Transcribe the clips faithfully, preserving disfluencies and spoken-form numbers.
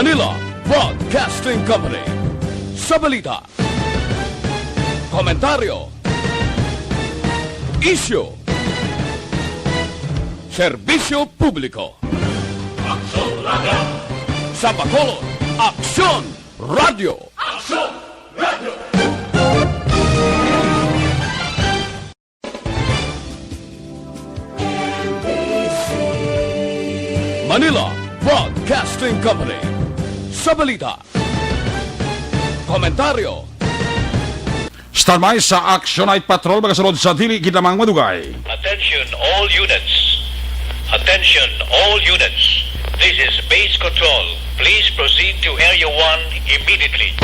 Manila Broadcasting Company. Sa balita, komentaryo, isyu, serbisyo publiko. Aksyon Radio! Sa Bacolod, Aksyon Radio! Aksyon Radio! Manila Broadcasting Company. Sa balita, komentaryo. Standby sa Action Night Patrol, magasunod sa dili gid lamang madugay. Attention all units. Attention all units. This is base control. Please proceed to Area one immediately.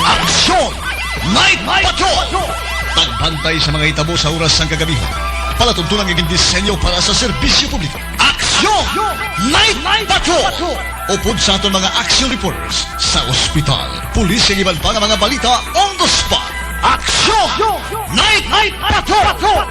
Action! Night Patrol! Pagbantay sa mga hitabo sa oras sang kagabihan. Palatuntunan nga gindisenyo para sa serbisyo publiko. Action! Night Patrol! Upod sa aton mga action reporters sa ospital, pulis, kag iban pa nga mga balita on the spot. Action! Night Patrol!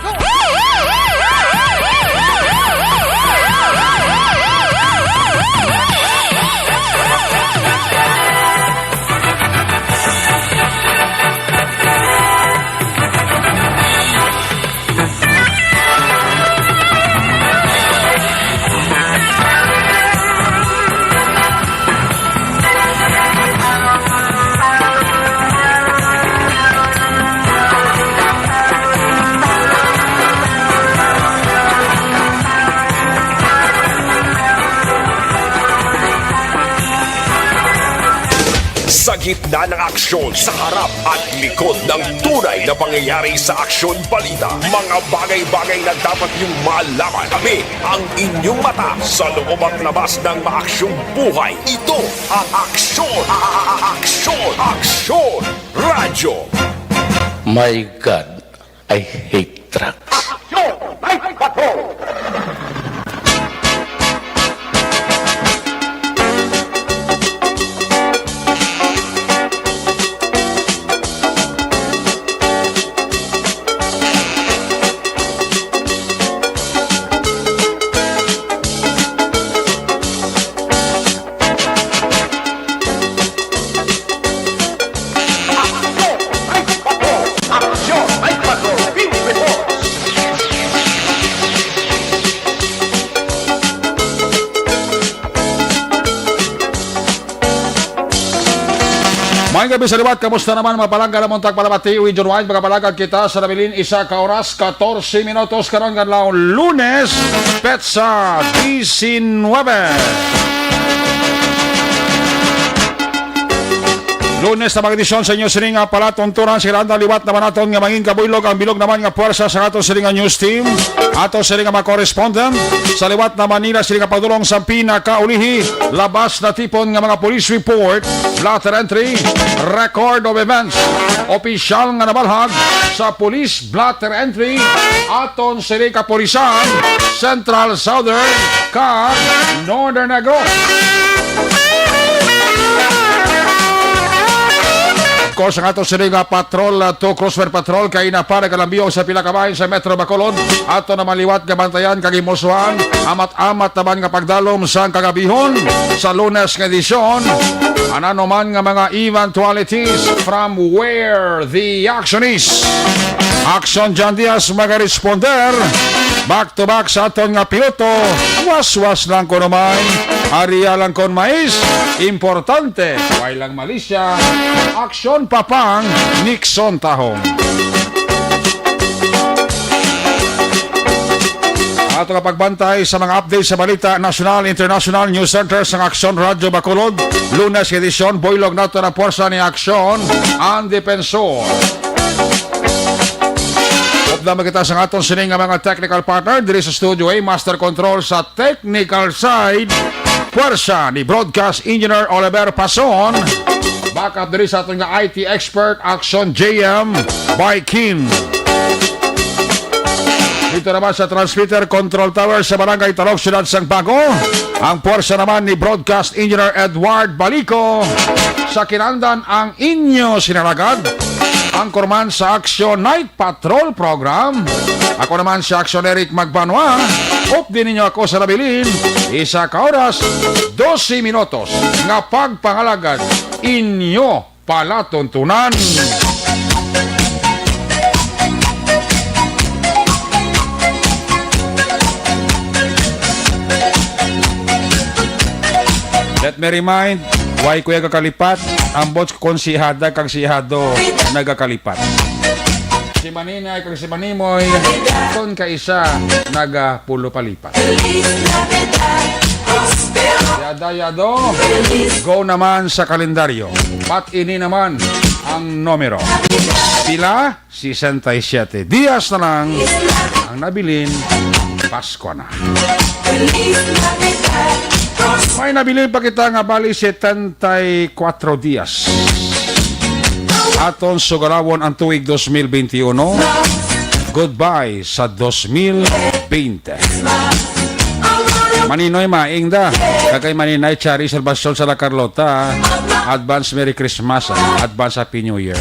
Sa gitna ng aksyon, sa harap at likod ng tunay na pangyayari sa aksyon balita, mga bagay-bagay na dapat niyong malaman. Kami ang inyong mata sa loob at labas ng maaksyong buhay. Ito ang Aksyon, a- a- a- Aksyon, Aksyon Radyo. My God, I hate trucks. Aksyon! Night Patrol! Maayong gabi sa liwat. Kamusta naman, mga palangga namon tagpalamati? Uy, John White, makapalagad kita sa nabilin isa ka oras, katorse minutos karon nga adlaw, Lunes, petsa disinwebe. Lunes na mag-edisyon sa inyo sini nga palatuntunan. Sa kinahanglan liwat naman naton nga mangin kabuylog ang bilog naman nga puwersa sa aton sini nga news team, aton sini nga mga correspondent sa liwat na Manila, sini nga pagdulong sa pinakaulihi, labas na tipon nga mga police report, blotter entry, record of events, opisyal nga nabalhag sa police blotter entry, aton sini kapulisan, Central, Southern, kag Northern Negros. Of course, ang ato sini nga patrol, uh, to Crossfire Patrol, kay na pa nagkalambiyo sa pila ka bahin sa Metro Bacolod. Ato naman liwat nga bantayan kag himusuhan, amat-amat naman nga pagdalom sang kagabihon sa Lunes nga edisyon. Ano man nga mga eventualities from where the action is. Action John Diaz magaresponder. Back to back sa aton nga piloto. Waswas lang kuno may, area lang kon mais. Importante, way lang malisya. Aksyon Papang Nixon Tahong. Ato nga pagbantay sa mga update sa balita, nasyonal, international, news center sang Aksyon Radyo Bacolod, Lunes edisyon, buylog nato na puwersa ni Aksyon, ang Depensor. Upda man kita sa aton sini nga mga technical partner diri sa studio, eh, master control sa technical side, puwersa ni Broadcast Engineer Oliver Pason. Backup diri sa aton nga I T expert, Action J M by Kim. Ni Ito naman sa transmitter control tower sa Barangay Talok, Siyudad sang Bago. Ang puwersa naman ni Broadcast Engineer Edward Balico. Sa kinandan ang inyo sinalagad. Ang kurman sa Action Night Patrol Program. Ako naman si Action Eric Magbanwa. Updi ninyo ako sa nabilin. Isa ka oras, dose minutos nga pagpangalagad inyo palatuntunan. Let me remind, why kuya kakalipat? Ambot kon si Hada kag si Hado nagakalipat. Si Maninay kag si Manimoy, kon kaisa nagapulo palipat. Yada, yado. Go naman sa kalendaryo. Pat ini naman ang numero. Pila? Sesenta y siete. Dias na lang ang nabilin. Pasko na. May nabilin pa kita nga bali setenta y cuatro dias. Aton sugarawon ang tuig dos mil benti uno. Goodbye sa dos mil benti. Maninoy, maing da. Kag kay Maninay Chari Salvacion sa La Carlota, advance Merry Christmas, advance Happy New Year.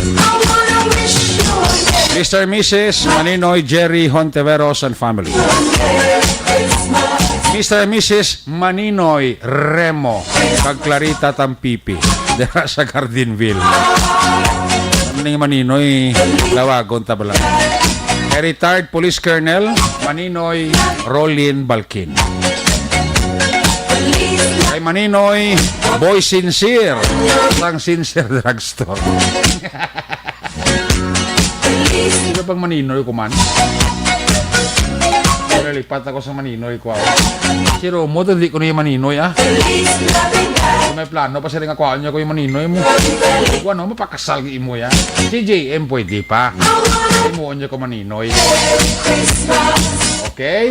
Mister Missus Maninoy Jerry Hontiveros and family. Mister Missus Maninoy Remo kag Clarita Tampipi, dira sa Gardenville. Ano ning Maninoy, tawagon ta bala? Kay retired Police Colonel Maninoy Rolin Balkin. Kay Maninoy Boy Sincere, sang Sincere Drugstore. Di ba pang Maninoy ko man? Pero lipat ako sa Maninoy ko, ah. Si Romo, to, di ko na yung Maninoy, ah. Kung may plano pa sila nga kuhaan niya ko yung Maninoy mo. Kung ano, mapakasal ng imo, ya. Si J M, pwede pa. Imuon niya ko Maninoy. Okay?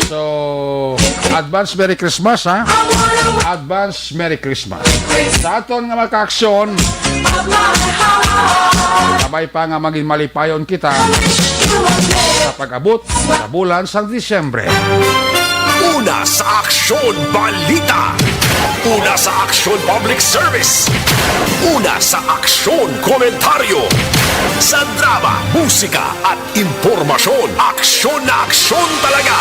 So, advance Merry Christmas, ha? Advance Merry Christmas. Sa aton nga mga kaaksyon, sabay pa nga maging malipayon kita sa pag-abot sa bulan sang Disyembre. Una sa Aksyon Balita. Una sa Aksyon Public Service. Una sa Aksyon Komentaryo. Sa drama, musika, at impormasyon. Aksyon na aksyon talaga.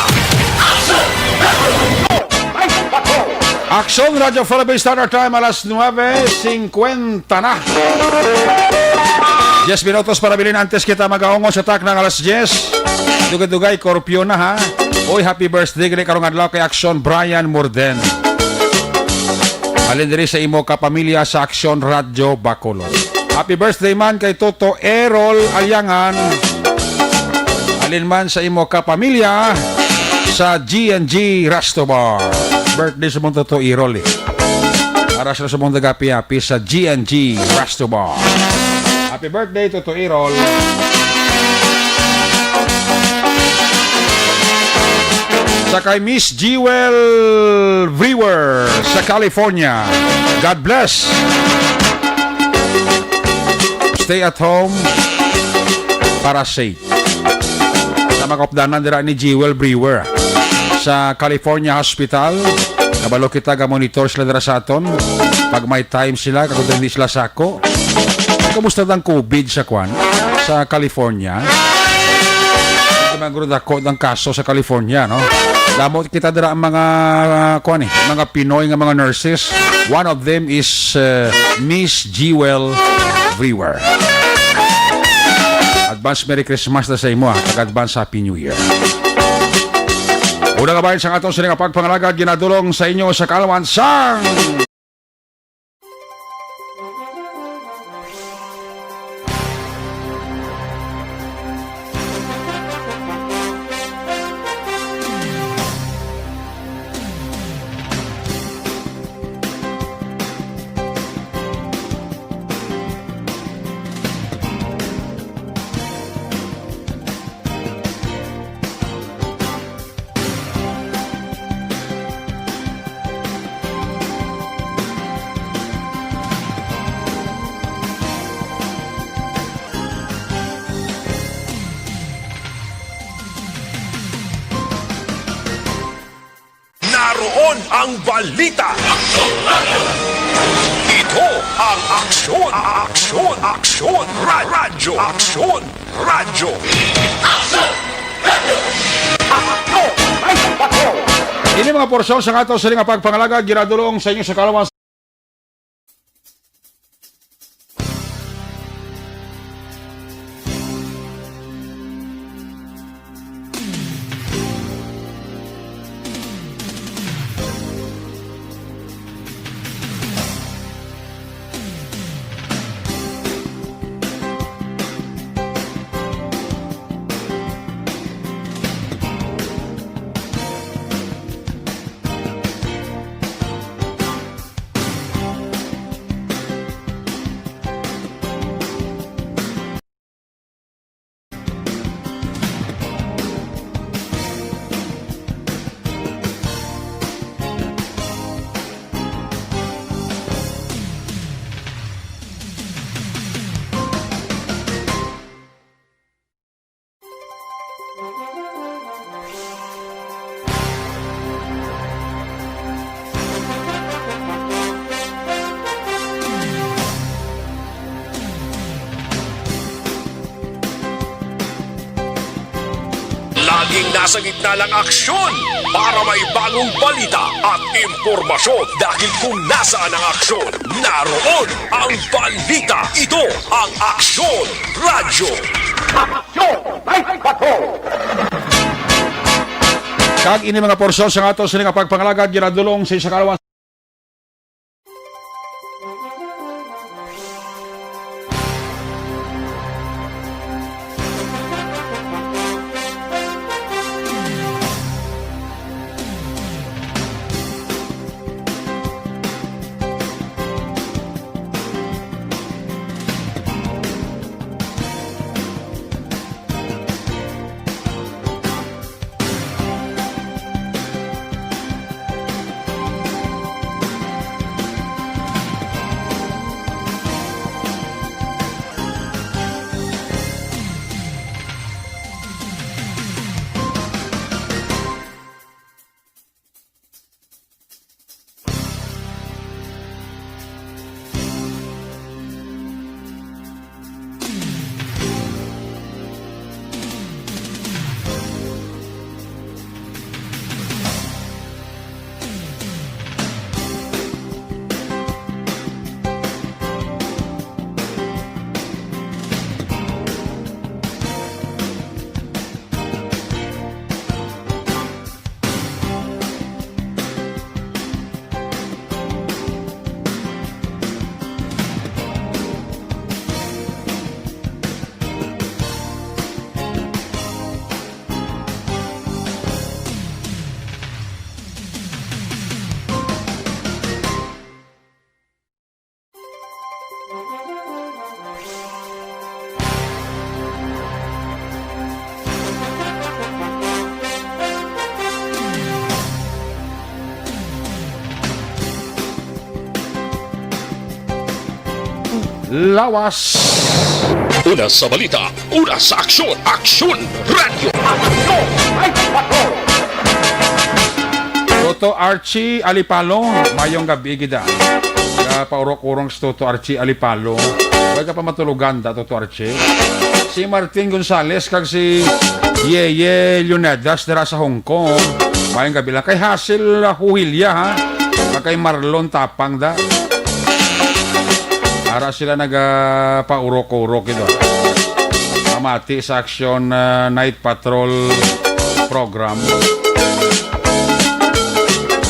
Aksyon, Radyo Philippine Standard Time, alas nuebe singkwenta na. Diyes minutos para bilin antes kita magaungon sa takna nga alas diyes. Dugay-dugay, curfew na, ha. Oy, happy birthday gani karong adlaw kay Aksyon Brian Morden. Halin diri sa imo kapamilya sa Aksyon Radyo Bacolod. Happy birthday man kay Toto Errol Aliangan. Halin man sa imo kapamilya sa G and G Resto Bar. Birthday sa mong Toto Errol, eh. Para sa mong nagapi-api sa G and G Resto Bar. Happy birthday, Toto Errol. Sa kay Miss Jewel Brewer sa California. God bless. Stay at home para safe. Sa mga kaupdanan dira ni Jewel Brewer sa California Hospital, kabalo kita, ga-monitor sila dira sa aton. Pag may time sila, kag hindi sila sako. Kumusta ang COVID sa kwan? Sa California? Ito man guro dako ang kaso sa California, no? Damo kita dira ang mga, uh, kwan eh, mga Pinoy nga mga nurses. One of them is, uh, Miss Jewel Brewer. Advance Merry Christmas na sa imo, ha, kag advance Happy New Year. Una nga bahin sang aton sini nga pagpangalagad, ginadulong sa inyo sa kaalaman sang Roon ang balita. Ito ang Aksyon, Aksyon, Aksyon, Ra-, Radyo, Aksyon, Radyo. Ini mga porsyon sa ato sini nga pagpangalagad ginadulong sa inyo sa kalawas. Laging nasa gitna ng aksyon para may bagong balita at impormasyon. Dahil kung nasaan ang aksyon, naroon ang balita. Ito ang Aksyon Radyo. Aksyon! May Patrol! Kag ini mga porsyon sa ato sini nga pagpangalagad ginadulong sa isa ka Lawas. Una sa balita, una sa aksyon, Aksyon Radyo. Aksyon! Ay, patrol! Toto Archie Alipalo, mayong gabi gid, ah. Ka paurok-urong si Toto Archie Alipalo. Way ka pa matulogan da, Toto Archie. Si Martin Gonzales kag si Yeye Leonidas dira sa Hong Kong. Mayong gabi lang. Kay Hasil, ah, Huhilya, ha? Kag kay Marlon Tapang da. Ara sila naga paurok-urok ito. Pamati sa Aksyon, ah, Night Patrol program.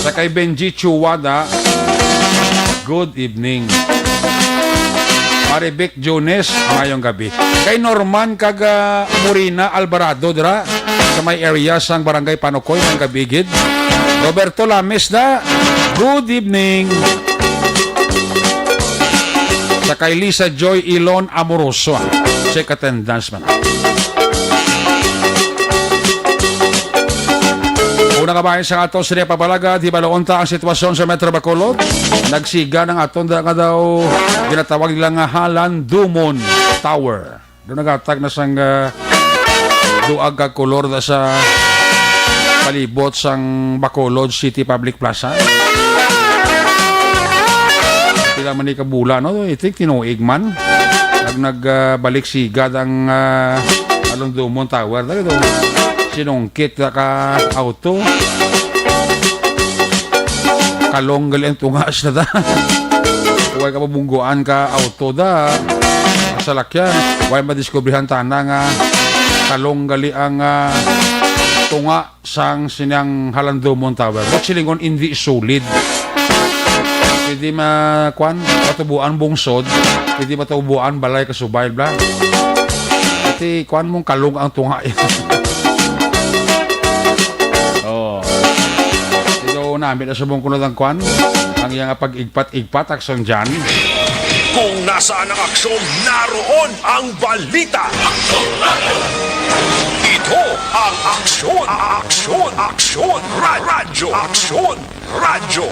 Sa kay Benji Chuwada, good evening. Marivic Jones, mayong gabi. Kay Norman kag, ah, Morina Alvarado dira sa may area sang Barangay Panukoy, mayong gabi gid. Roberto Lames da, good evening. Sa kay Lisa Joy Ilon Amoroso, ah, check attendance man. Una nga bahin sa ato sini papalagad, hibaloon ta ang sitwasyon sa Metro Bacolod. Nagsiga ng aton da nga daw ginatawag nila nga Halandumon Tower. Doon naghatag na sang, ah, duag ka kolor da sa palibot sang Bacolod City Public Plaza. Pila man ni ka bulan, no? I think tinuig man. Nag, nag, ah, balik sigad ang, ah, Halong Dumon Tower. Talaga daw, sinungkit ka, ka auto. Kalong gali ang tunga sa da. Huwag ka mabungguan ka auto da. Salakyan. Huwag madiskubrihan tana nga kalong gali ang, ah, tunga sang sinang Halong Dumon Tower. But silingon, hindi solid. Pwede ma, kwan, matubuan bungsod, pwede matubuan balay kasubay, bla. Pati, kwan mong kalong ang tunga. Oh. Ito, nami na sa mong kunod ang kwan, ang iyang pag-igpat-igpat, aksyon dyan. Kung nasaan ang aksyon, naroon ang balita. Ito ang Aksyon, Aksyon, Aksyon, Ra- Radyo, Aksyon, Radyo.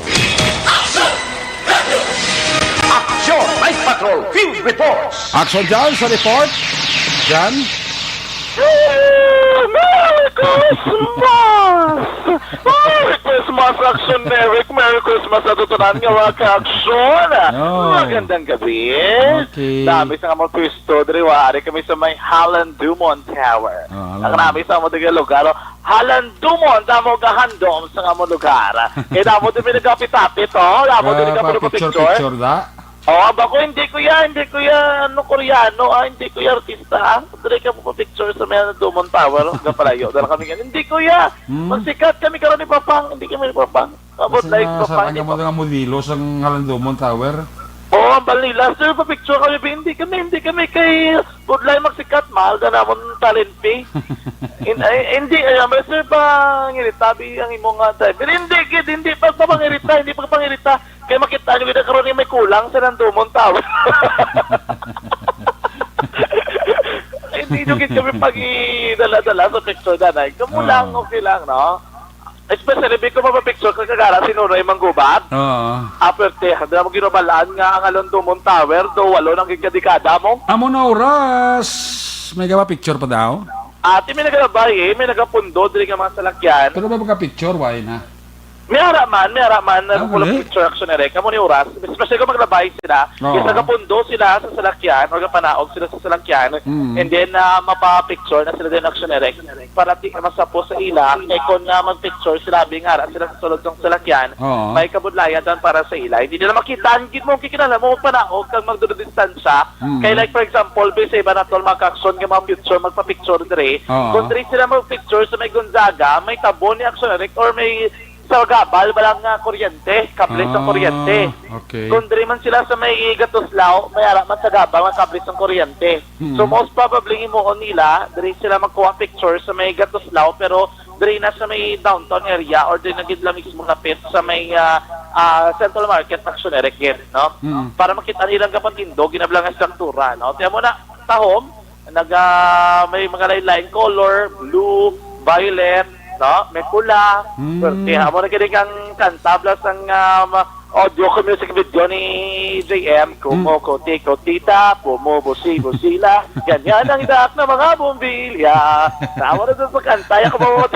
Aksyon, Night Patrol, Field Reports. Aksyon dyan sa report. Dyan. Merry Christmas! Merry Christmas, Aksyon Eric! Merry Christmas sa tutunan nga mga ka-aksyon! Oh. Magandang gabi! Okay. Dami sa mga pwesto, diri wa, ari kami sa may Halong Dumon Tower. Ah, Halong. Ang nami sa mga taga lugar, oh, Halong Dumon, damo gahandom sa mga lugar. Kaya damo din may nagapit-apit, oh. Damo din nagapit-picture. Picture da. Oh, aba ko, hindi ko yan, hindi ko yan, ano, Koreano, ah, hindi ko yan artista, ah. Dali ka po picture sa may Dumon Tower, oh, palayo, dala kami yan. Hindi ko yan. Hmm. Magsikat kami karon ni Papang, hindi kami ni Papang. Abot Kasi like na sa Papang, kanya ni mo nga modelo sang Halong Dumon Tower. Oh, ang balila, sir, pa-picture kami, hindi kami, hindi kami kay Budlay magsikat, mahal na namon talent fee. In, ay, hindi, ay, may sir, pangirita, bi, ang imo nga driver. Hindi, gid, hindi pagpapangirita, hindi pagpangirita. Kaya makita nyo gid karon ni may kulang sa Halong Dumon Tower. Hindi nyo gid kami pag-idala-dala sa picture, danay. Kamo Oo. lang, okay lang, no? Especially, bi ko mapapicture kag kagara si Nonoy Manggubat. Oo. Ah, perte, dira mo ginubalaan nga ang Halong Dumon Tower, do walo nang gigkadikada mo. Amo na oras. May gawa picture pa daw? Ati may nagalabay eh, may nagapundo diri nga mga salakyan. Pero ba magka-picture? Why na? May ara man, may ara man, Ah, na pula gali? Picture Action Eric. Kamo ni oras, especially kung maglabay sila, Oo. isa gapundo sila sa salakyan, o gapanaog sila sa salakyan, Mm. and then ah, mapa-picture na sila din Action Eric. Para di ka masapo sa ila, kay kung nga mag-picture sila, bingara sila sa sulod ng salakyan, Oo. may kabudlayan doon para sa ila. Hindi nila makita, ang gid mo, kikinala mo, magpanaog kag magduro distansya. Mm. Kay like, for example, bi sa iba nato, mga ka-aksyon nga mga picture, magpa-picture dire. Oo. Kung dire sila mag-picture sa may Gonzaga, may tabon ni Action Eric or may sa gabal, walang nga kuryente, kable sa Ah, kuryente. okay. Kung dire man sila sa may Gatuslao, may ara man sa gabal nga kable sa kuryente. Hmm. So most probably himuon nila, dire sila magkuha picture sa may Gatuslao, pero dire na sa may downtown area or dire na gid lang mismo lapit sa may ah, ah, Central Market, Action Eric gid, no? Hmm. Para makita nilang kapatindog, ginablang nga struktura, no? Kaya mo na, tahom, naga may mga lain-lain color, blue, violet, no? May pula. Mm. Pero kaya mo na kining ang kanta plus ang um, audio ko music video ni J M, Kumo, Mm. Kuti, Kutita, Pumo, Busi, Busila. Ganyan ang idaak na mga bumbilya. Tama na doon sa kanta. Yung kumamot.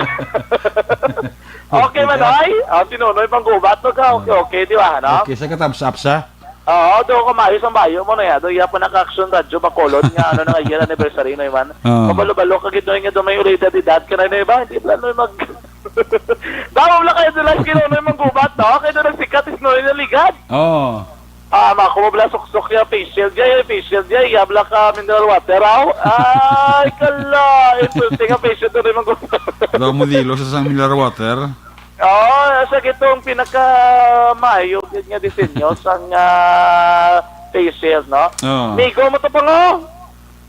Okay, Manoy? Oh, si Nonoy Manggubat, no ka? Okay, okay, di ba? No? Okay, sa ka-thumbs up sa? Oo, do ko maayos ang bayo mo na ya. Do iya pa naka-action radyo Bacolod nga ano na nga year anniversary na iman. Oo. Mabalo-balo ka gid nga do may ulida di dad ka na na iba. Hindi plano mag Daw wala kayo doon lang kilo na yung gubat, no? Kayo doon nagsikat is no yung ligad. Oo. Ah, mako mo bala suksok ya facial dia, ya facial dia, ya bala ka mineral water, aw. Ay, kala, importante nga facial doon yung gubat. Daw modelo sa sang mineral water. Oo, sa gitong pinaka maayo gid nga disenyo sang ah, face shield, no? Oo. Migo mo to pa nga.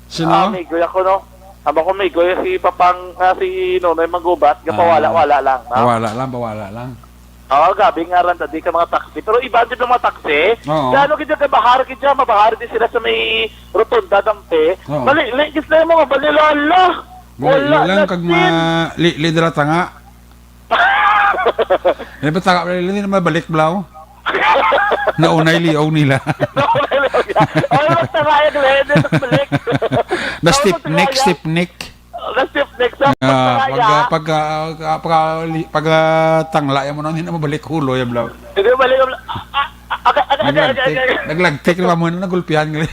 Sino? Ah, migo ako, no? Amo ko migo si Papang, ah, si Nonoy Manggubat, gapawala-wala lang, no? Pawala lang, pawala lang. Oo, gabi nga ran tadi ka mga taxi. Pero iba din ang mga taxi. Oo. Kaya ano gid ka bahar gid siya, mabahar din sila sa may rotonda dampe. Oo. Bali, li gid sila mo, bali lala. Wala, wala lang kag din. Ma-, li, li dala tanga. Eh, ba tanga, li, li naman balik blaw. Naunay liog nila. Naunay liog. Ay, mas tanga yung li, di mas balik. Na Ay, stiff mas tanga neck, yan. Stiff neck. Last tip, next up, Ah, pagkaya. Pag, ah, pag, ah, pag, ah, li-, pag, ah, tangla, yan mo na, hindi na mabalik hulo, yan, bro. Hindi mabalik, ah, ah, ah, aga, aga, aga, aga, Naglagtik, aga, aga. Naglagtik naman mo na, nagulpihan, gali.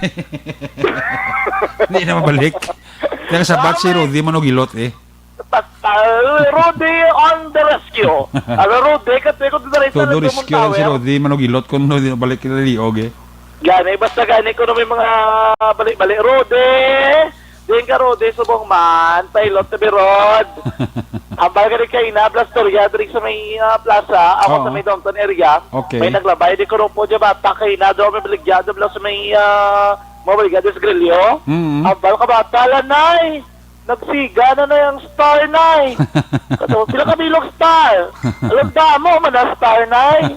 Hindi na mabalik. Kaya sabat si Tama. Rudy Manugilot, eh. Pat-, ah, Rudy on the rescue. Ano, Rudy, kasi kung diretso Todo na rescue si Tower. Rudy Manugilot, kung hindi na balik na liog, eh. Gani, basta gani, kung may mga balik-balik, Rudy! Din ka, Rudy, subong man, pailot na birod. Ambal ka rin kayo na, Blastorya, diri sa may, ah, plaza, ako sa Oo. May downtown area. Okay. May naglabay, di ko rin po dyan, bata kayo na, doon may baligya, doon lang sa may, ah, mga baligya, doon sa Grillo. Mm. Ambal ka, bata, lanay! Nagsiga na na yung star, nay! Kato, pila ka bilog star? Alam, damo man na star, nay!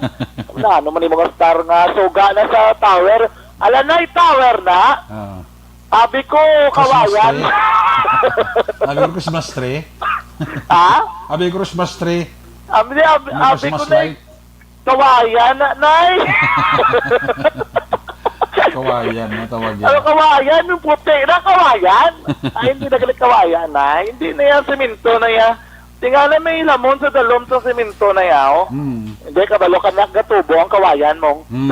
Na, ano man yung mga star nga, suga na sa tower? Ala, nay, tower na! Oo. Abi ko, Christmas kawayan. Tree. Abi ko, Christmas tree. Ha? Abi ko, Christmas tree. Abi, abi, May abi ko Christmas na light. Kawayan na, nay. Kawayan, no, tawag yan. Ano, kawayan? Yung puti na kawayan? Ay, hindi na galit kawayan, nay. Hindi na yan, semento na yan. Tingala may lamon sa dalom sa semento na yan, oh. Hmm. Hindi, kabalo ka na, gatubo ang kawayan mo. Hmm.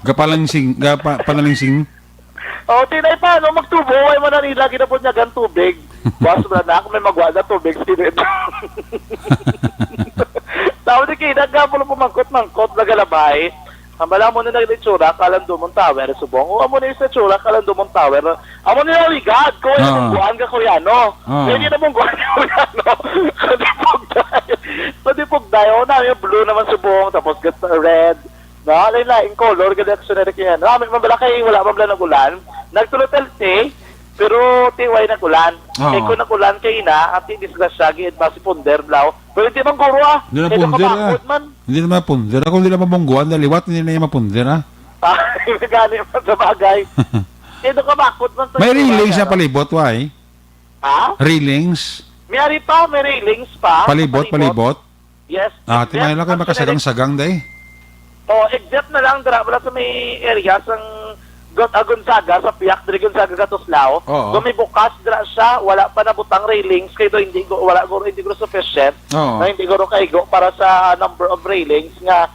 Gapalangsing, gapa-, panalingsing. O, tinay pa, no, magtubo, ay mananila, ginapon niya gan tubig. Boss, wala na ako, may magwa na tubig, sinit. Tao di kina, gapulo po mangkot-mangkot, nagalabay. Ang bala mo na nag-itsura, Kalandomon Tower, subong. O, amo na yung sa tsura, Kalandomon Tower. Amo na yung ligad, ko, Oo. Yung buwan ka, Koreano. Oo. Pwede na mong buwan ka, Koreano. Kundi pugday. Kundi pugday. O, na yung blue naman subong, tapos gat-, red. No, lain-lain color, gali aksyon na rin kaya. No, amin man bala kay wala man bala nag-ulan. Nagtuloy-tuloy, pero tiway nag-ulan. Oo. Kay kung nag-ulan kay na, ang ti disgrasya, gid, masiponder, blaw. Pero hindi man guro, ah. Hindi na Kaya ponder, ah. Nakabakod man. Hindi na mapunder. Ako hindi na mabungguan, dahil liwat, hindi na yung mapunder, ah. Ah, gani man sa bagay. Kaya nakabakod man sa May bagay, railings na ano? Palibot, why? Ha? Railings? May ari pa, may railings pa. Palibot, palibot? Yes. Ah, except, timayo lang kay actually, makasagang-sagang, day. Oh, except na lang dira, wala sa may area sang Gon-, ah, Gonzaga, sa Piak, diri Gonzaga, Gatuslao. Oo. Kung may bukas dira siya, wala pa nabutang railings, kay do hindi go, wala go, hindi go sufficient, Oo. Na hindi go kaigo para sa number of railings nga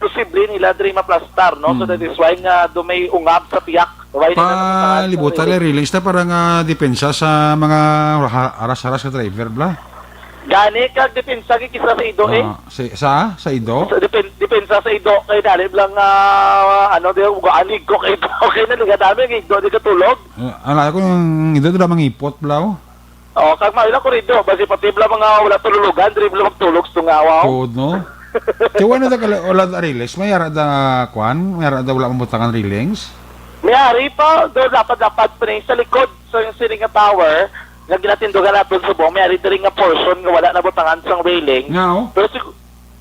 posible nila diri maplastar, no? So, Mm. That is why nga do may ungab sa Piak. Why nila nabutang sa Palibutan railings? Lang railings na para nga depensa sa mga ha-, aras-aras nga driver, bla? Gani, kag depensa, gid, kisa sa ido, eh. Ah, si-, sa, sa ido? Sa depen-, depensa sa ido, kay dali lang, ah, ano, di, ugaan, igko kay ido. Okay na, liga dami, ang igdo, di katulog. Ah, ala ko, ang ido, di na mangipot, bla, oh. Oh, kag maila ko rido, basi pati bla mga wala tululugan, diri bla magtulog sa tungawa, oh. Tuod, no? Kay wala na da kala-, wala da railings, may ara da, kwan? May ara da wala mabutangan railings? May ari pa, do dapat, dapat pa ni sa likod. So, yung sini nga tower, nga ginatindugan naton subong, may ari diri nga portion nga wala nabutangan sang railing. Nga, oh. Pero sig-,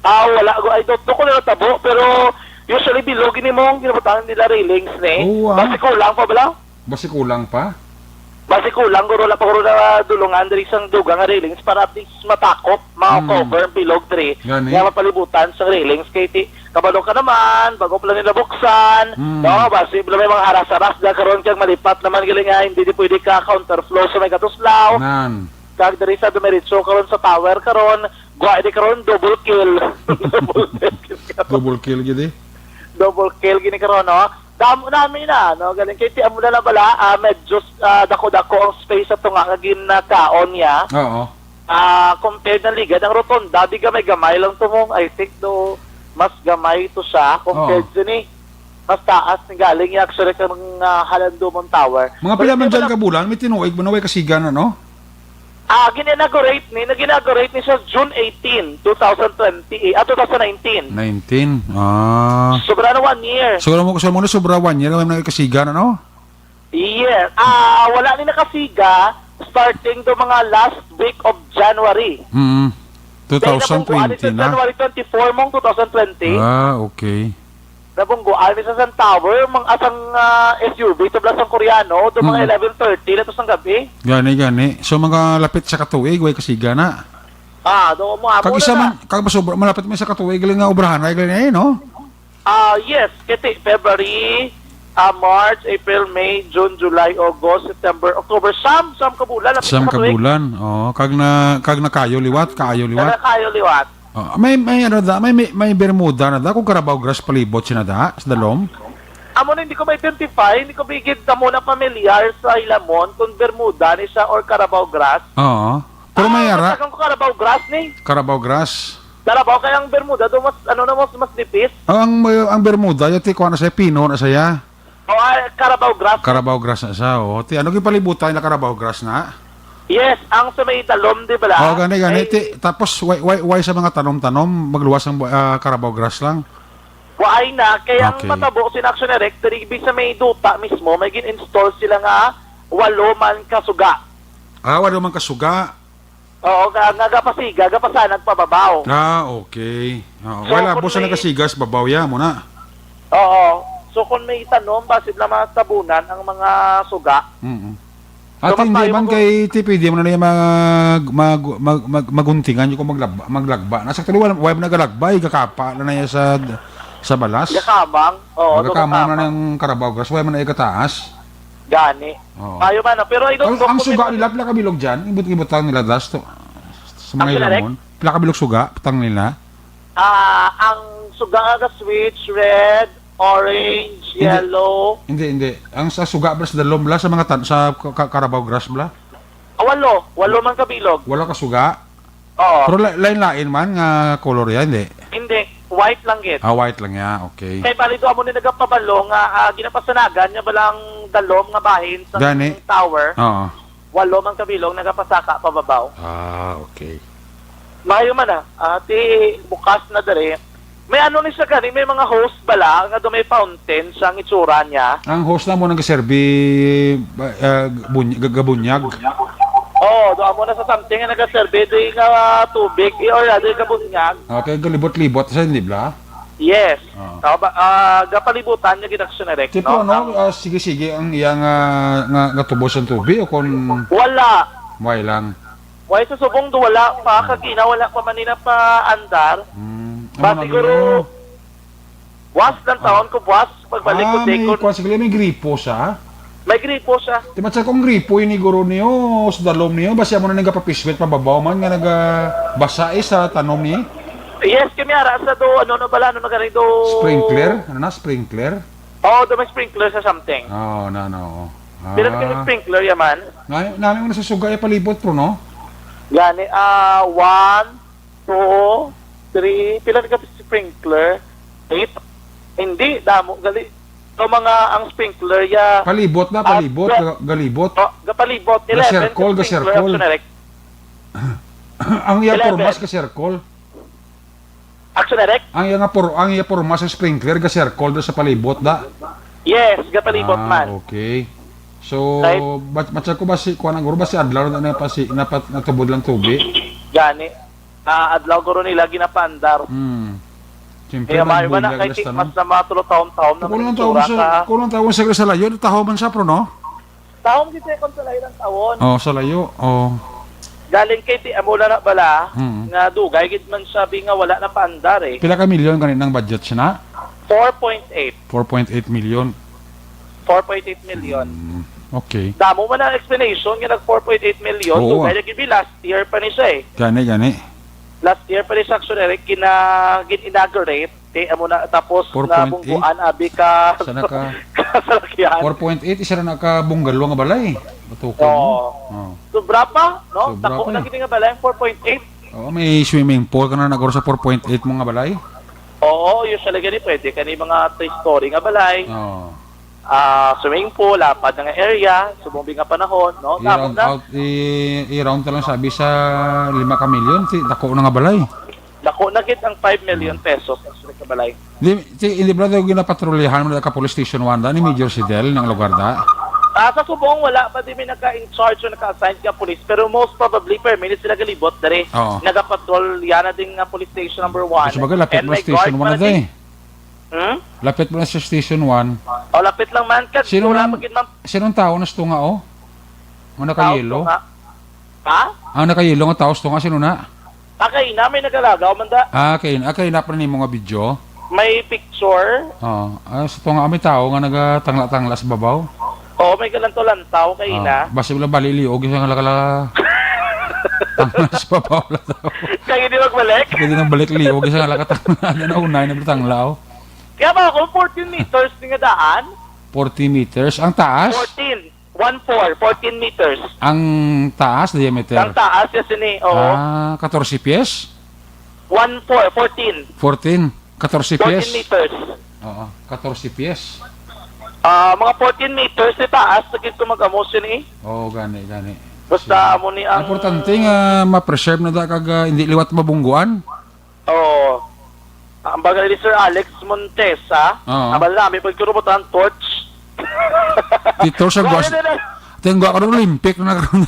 ah, wala ko, I don't know kung natabo, pero usually bilog ini mo, ginabutangan nila railings ni. Oo, ah. Basi kulang pa bala? Basi kulang pa? Basi kulang, guro, wala pa, guro, na dulungan diri sang dugang nga railings para at least matakop, ma-cover ang bilog diri. Gani. Nga mapalibutan sang railings kay ti-, kabalo ka naman, bago pa lang nila buksan, no? Basi bala may mga aras-aras na karon kag malipat naman gali nga hindi di pwede ka counterflow sa may Gatuslao. Nan. Kag diri sa dumiretso karon sa tower karon, gwa di karon double kill. Double kill karon. Double kill gid, eh. Double kill gini karon, no? Damo nami na, no? Galing kay ti amo na lang bala, ah, medyo, ah, dako-dako ang space sa tunga nga ginakaon niya. Oo. Ah, compared na ligad ang rotonda, di gamay-gamay lang to mo. I think do mas gamay to siya compared Oo. Sini. Mas taas ni galing niya actually kang, ah, Halandomon Tower. Mga pila man dyan ka bulan, may tinuig mo na way kasiga na, no? Ah, gin-inaugurate ni, nag-inaugurate ni siya June eighteen, two thousand twenty, ah, two thousand nineteen. Nineteen. Ah. Sobra na one year. Sobra mo, sobra mo na, sobra one year, may nagkasiga na, no? Yes. Ah, wala ni nakasiga starting do mga last week of January. Mm. Kaya nabungguan ni sa two thousand twenty na. January twenty-four mong two thousand twenty. Ah, okay. Nabungguan ni sa Sun Tower, mang asang, ah, S U V, tabla sang Koreano, do mga Mm. eleven thirty na to sang gabi. Gani, gani. So, mga lapit sa katuig, way kasiga na. Ah, do mo, amo Kag na isa na. Man, kag masobra, malapit man sa katuig, galing nga obrahan, ay galing na eh, no? Ah, yes, kiti February, Ah, March, April, May, June, July, August, September, October, siyam, siyam ka bulan, lapit Siyam na ka katuig. Bulan. Oh, kag na, kag nakayo liwat, kaayo liwat. Nakayo liwat. Oh, may, may ano da, may, may, may Bermuda na da, kung Carabao grass palibot sina da, sa dalom. Amo na, hindi ko ma-identify, hindi ko bigid amo na pamilyar sa Hilamon kung Bermuda ni siya or Carabao grass. Oo. Pero may Ah, ara. Matagang ko Carabao grass ni. Carabao grass. Carabao, kaya ang Bermuda do mas, ano na, mas, mas nipis. Oh, ang, ang Bermuda, yung tikuha na siya, pino na siya. O, ah, Carabao grass. Carabao grass na siya, oh. Ti, ano gipalibutan na Carabao grass na? Yes, ang sa may dalom, di ba la? Oh, gani, gani. Ay, Ti, tapos, why, why, why sa mga tanom-tanom, magluwas ang, ah, Carabao grass lang? Why na? Kaya ang Okay. matabo, sin Action Direct, diri sa may duta mismo, may gin-install sila nga walo man ka suga. Ah, walo man ka suga. Oo, nga, nga gapasiga, gapasanag pababaw. Ah, okay. Oo. So, Wala, kung busa may nagasigas, babaw ya mo na. Oo. So, kung may tanom, basit na mga tabunan ang mga suga. Mm-mm. So, Ate, mas hindi maayo man kung kay T P D mo na niya mag, mag, mag, mag, maguntingan yung kung maglaba, maglagba. Nasa tuloy, wala, wala mo nagalagba, igakapa na niya sa, sa balas. Gakamang. Oo, Magakamang na gakamang. Ng Carabao grass, wala man na igataas. Gani. Oo. Maayo man, no? Pero I don't Ang, know ang kung suga may nila, pila ka bilog dyan? Ibut-ibutang nila das to, sa mga Ang direct? Hilamon. Pila ka bilog suga, putang nila? Ah, ang suga nga switch, red, orange, Hindi. Yellow. Hindi, hindi. Ang sa suga, bala, sa dalom, bala, sa mga tan-, sa ka-, ka-, Carabao grass, bala? Ah, walo. Walo man ka bilog. Walo ka suga? Oo. Pero la-, lain-lain man nga color yan, hindi? Hindi. White lang gid. Ah, white lang ya. Okay. Kay bali, do amo ni nagapabalo nga, ah, ginapasanagan niya balang dalom nga bahin sa Gani. Tower. Oo. Walo man ka bilog nagapasaka pababaw. Ah, okay. Maayo man na. Ah, ti bukas na diri. May ano ni siya gani, may mga hose bala nga do may fountain siya ang itsura niya. Ang hose na mo nagaserbi, ah, buny-, ga-, gabunyag? Oo, do amo na sa something nga nagaserbi di nga tubig, i-, or rather gabunyag. Okay, galibot-libot siya, hindi bala? Yes. Ah. Tama ba? Ah, gapalibutan niya gid Action Direct, Tipo, no? no? Ang Ah, sige, sige, ang iya nga, nga, nga tubos ang tubig o kung Wala. Why lang? Why sa subong do wala pa, Ah. kagina wala pa man nila pa andar. Hmm. Ba, Amo na siguro, niyo. Was lang taon ko, buwas, pagbalik ko, Ah, may Decon. Kuwan, sige, may gripo siya. May gripo siya. Di ba, sa kung gripo, iniguro niyo, sa dalom niyo, ba siya mo na nagapapiswit, pababaw man, nga nagabasa, eh, sa tanom ni? Yes, kami ara sa do, ano, no, bala, ano, nagari do. Sprinkler? Ano na, sprinkler? Oo, do may sprinkler sa something. Oo, na, na, oo. Pila na kami Ah. sprinkler, yaman? Nga, namin mo nasusuga, eh, palibot, pro, no? Gani, ah, one, two, three, pila na ka sprinkler? Eight? Hindi, damo, gali. So, mga, ang sprinkler, ya, Palibot na, ah, palibot, ga-, ga-, galibot. Oh, gapalibot, eleven Ga-circle, ka sprinkler, ga-circle. Action Direct. Ang iya Eleven. Pormas, ga-circle. Action Direct? Ang iya nga por-, ang iya porma sa sprinkler, ga-circle do sa palibot, da? Yes, gapalibot Ah, man. Okay. So, Right. ba-, matsa ko ba si, kuwan ang guro ba si Adlaw na, na pa si, napat-, natubod lang tubi? Gani. Ah, adlaw guro nila ginapaandar. Hmm. Siyempre, Kaya maayo man na magbunyag kay nas ti-, tanom. Mas na mga tulo taon-taon na Kung may lang taon itsura sa, ka. Kung lang taon sa, sa layo, taho man siya, pro, no? Taon gid siya kung sa layo ng taon. Oh, sa layo. Oh. Galing kay ti-, amo na na bala, Mm. nga dugay gid man siya, bi nga wala na paandar, eh. Pila ka milyon gani nang budget siya na? Four point eight. Four point eight million. Four point eight million. Mm, okay. Damo man ang explanation nga nag four point eight million. Oo. Dugay lagi bi last year pa ni siya, eh. Gani, gani. Last year pa ni siya, actually, gina-, gin-inaugurate. Ti, amo na, tapos Four point eight? nabungguan, abi ka Sana ka? kasalakyan. Four point eight, isa na ka bungalow nga balay. Batukod mo. Oo. Oh. Sobra pa, no? Sobra Dako pa na yun. Gid nga balay, ang four point eight. Oo, may swimming pool ka na nagkaroon sa four point eight mo nga balay? Oo, usually gani pwede. Kani mga three-story nga balay. Oo. Ah, swimming pool, lapad na nga area, subong bi nga panahon, no? Tama I-round na. Out, i-, i-round ta lang sabi sa lima ka milyon, ti, dako na nga balay. Dako na gid ang five million pesos ang sulit ka balay. Di, ti, hindi ba daw ginapatrolyahan mo na ka Police Station one da ni Major Sidel ng lugar da? Ah, sa subong, wala pa din may naka-in-charge o naka-assign nga police, pero most probably, per minute sila galibot dere. Oo. Nagapatrolya na din nga police station number one. Sa bagay, lapit And mo may station guard one pa na na din. Day. Hmm? Lapit mo na sa station one. O, lapit lang man. Kag Sino wala nang, pa gid, ma'am. Sinong tao na sa tunga, oh? Ang Tao nakayelo? Tunga. Ha? Ang nakayelo nga tao sa tunga, sino na? Ah, kay na, may nagalagaw man da. Ah, kay, ah, kay na pa nimo nga video? May picture. Oo. Ah, sa tunga may tao nga nagatangla-tangla sa babaw. Oo, may galantaw-lantaw kay Ah, ina. Basi wala bali liog sa nga lakala. Tangla sa babaw la tao. Kay hindi magbalik. Hindi nang balik liog sa nga lakatangla. Ano na unay na tangla, oh. Kaya ba ako, fourteen meters ni nga daan? Forty meters. Ang taas? Fourteen. One four, fourteen meters. Ang taas, diameter? Ang taas, yes, ini. Oo. Ah, katorse pies? One four, fourteen. Fourteen. Katorse pies? Fourteen meters. Oo, katorse pies. Ah, mga fourteen meters ni taas, sa gid ko mag-amo sini. Oo, gani, gani. Basta Sige. amo ni ang Importante nga ma-preserve na da kag, ah, hindi liwat mabungguan. Oo. Ang baga ni Sir Alex Montes, ha? Oo. Ang bala namin, pagkurubot ang torch. Dito sa Wala guas-, na lang. Tingwa karon, Olympic na karon.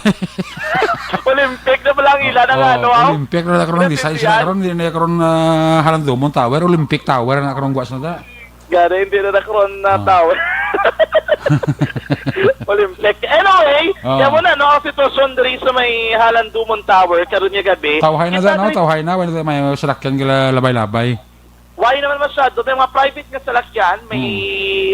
Olympic na pala ang ila ng Oo, ano, ah. Olympic na karon, di sa isa na Pinansindihan. karon, di na karon, ah, Halandumon Tower, Olympic Tower na karon guas na da. Gani, hindi na na karon na Ah. tower. Olympic. Anyway, Ah. kaya mo na, no, ang sitwasyon diri sa may Halandumon Tower, karon nga gabi. Tawhay na Kita da, no? diri Tawhay na, wala may salakyan gila labay-labay. Why naman masyado? May mga private nga salakyan, may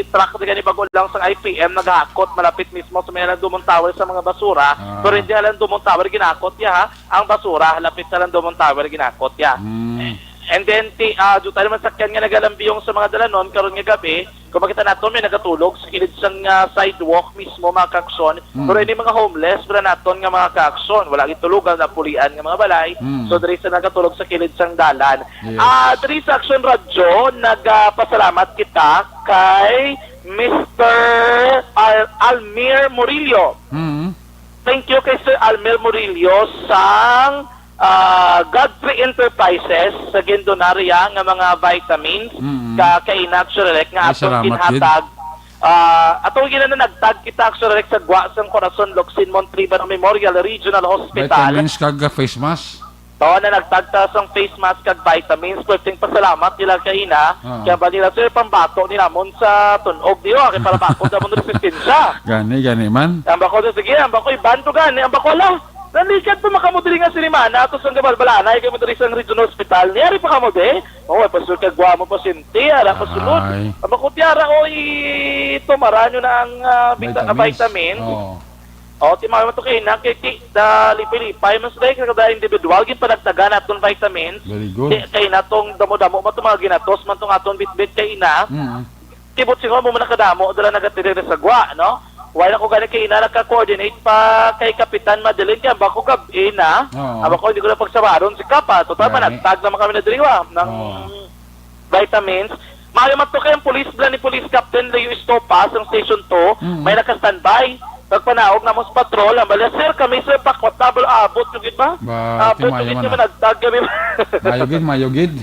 Hmm. truck na gani bago lang sa I P M, naghakot malapit mismo sa may Halandumon Tower sa mga basura. Ah. Pero hindi Halandumon Tower, ginakot niya, ha? Ang basura, lapit sa Halandumon Tower, ginakot niya. Hmm. And then, ti, ah, dito naman sakyan nga nagalambiyong sa mga dalanon, karon nga gabi, kung makita nato, may nagatulog sa kilid sang, ah, sidewalk mismo, mga kaaksyon. Mm. Pero ini mga homeless, wala naton nga mga kaaksyon. Wala gitulogan na pulian nga mga balay. Mm. So, diri sa nagatulog sa kilid sang dalan. Yes. Ah, diri sa Aksyon Radyo, nagapasalamat kita kay Mister Al-, Almir Murillo. Mm. Thank you kay Sir Almir Murillo sang, ah, Godfrey Enterprises sa gindonarya nga mga vitamins Mm. ka kay Inat Shurelek nga Ay, atong salamat gid. ginhatag. Ah, atong ginananagtag kita, Sir Rex, sa gwa sang Corazon Locsin Montalban Memorial Regional Hospital. Vitamins kag face mask. To, na nagtagta sang face mask kag vitamins. Perting pasalamat nila kay ina. Oo. Kaya ba nila, sir, pambato ni namon sa tunog, di ba? Kay para bakod namon resistensya. Gani, gani man. Ang bako, sige, ang bako, iban to gani, ang bako, ala. Nalikad pa makamo diri nga sinimana, ato sang gabalbalanay, kay mo diri sang Regional Hospital. Niyari pa kamo, be? Oo, pastor, kag gwa mo pasyente, ara, pasulod. Ay. Ang bako, tiara, oy, tumara nyo na ang, ah, vita-, Vitamins. vitamins. Oo. O, ti maayo man to kay ina, kay ti, da, lipay-lipay, mas like, kada individual, ginpanagtagan naton vitamins. Very good. Ti, kay ina tong damo-damo man to, mga ginatos man tong aton bitbit kay ina. Mm. Tibot siguro mo man nakadamo, dala nagatirir sa gwa, no? Wala ko gani kay ina naka-coordinate pa kay Kapitan Madeline, kaya ba ko gab-, ina? Oo. Aba ko, hindi ko na pagsabaron si Kapa. Total, Gani. managtag naman kami na diriwa ng Oo. vitamins. Maayo man to kay ang police bala ni Police Captain Leo Estopa sa Station two, Mm. may naka-standby. Pagpanaog na mo sa patrol, ang bala, "Sir, kami, sir, pakwat na, bala, abot yung gid ba? Ba, Abot ti yung maayo gid man, nga ah. managtag kami." Maayo gid, maayo gid.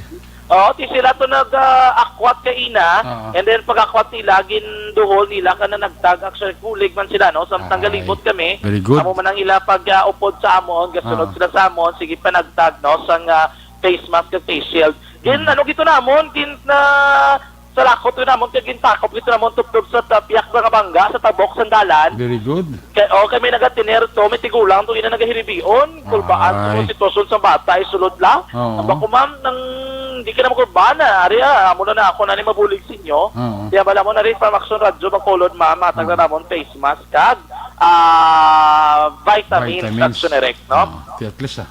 Oo, ti sila to nag, ah, akwat kay ina, Oo. and then pag-akwat nila, ginduhol nila ka na nagtag, actually, kulig man sila, no? Samtang Ay, galibot kami, very good. amo man ang ila pag, ah, upod sa amon, gasunod Oo. sila sa amon, sige pa nagtag, no? Sang, ah, face mask at face shield. Gin, Mm. ano gito namon, gin, na, sa lakot ko namon, kay gintakop gito namon, tuptob sa ta-, piyak nga bangga, sa tabok, sandalan. Very good. Kay, oh, kami nagatiner to, may tigulang to, ina nagahiribion, kulbaan sa Ay. mga sitwasyon sa bata, isulod la. Oo. Ang bako, ma'am, nang di ka na makurbana, ari, ah, amo na na ako na ni mabulig sa inyo. Oo. Kaya bala mo na rin, from Action Radyo, Bacolod, ma'am, matag na Oo. namon, face mask, kag, ah, vitamins, Vitamins. Action Direct, no? Oo. Ti at least, ah.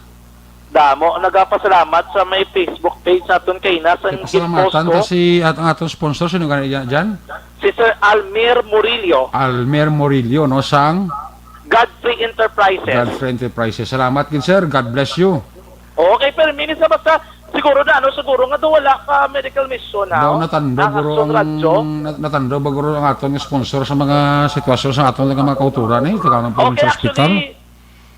Damo, nagapasalamat sa may Facebook page sa aton kay ina sa Kay pasalamatan ta si, at ang aton sponsor, sino gani dyan? Si Sir Almir Murillo. Almir Murillo, no, sang Godfrey Enterprises. Godfrey Enterprises. Salamat gid, sir. God bless you. Okay, pero minsan basta, siguro na, ano, siguro nga daw wala ka medical mission, ha? Daw natando, Ang guro, Aksyon ang, Radyo. nat-, natando ba, guro, ang aton nga sponsor sa mga sitwasyon sa aton nga mga kauturan, eh, taga ng Okay, provincial hospital? Actually,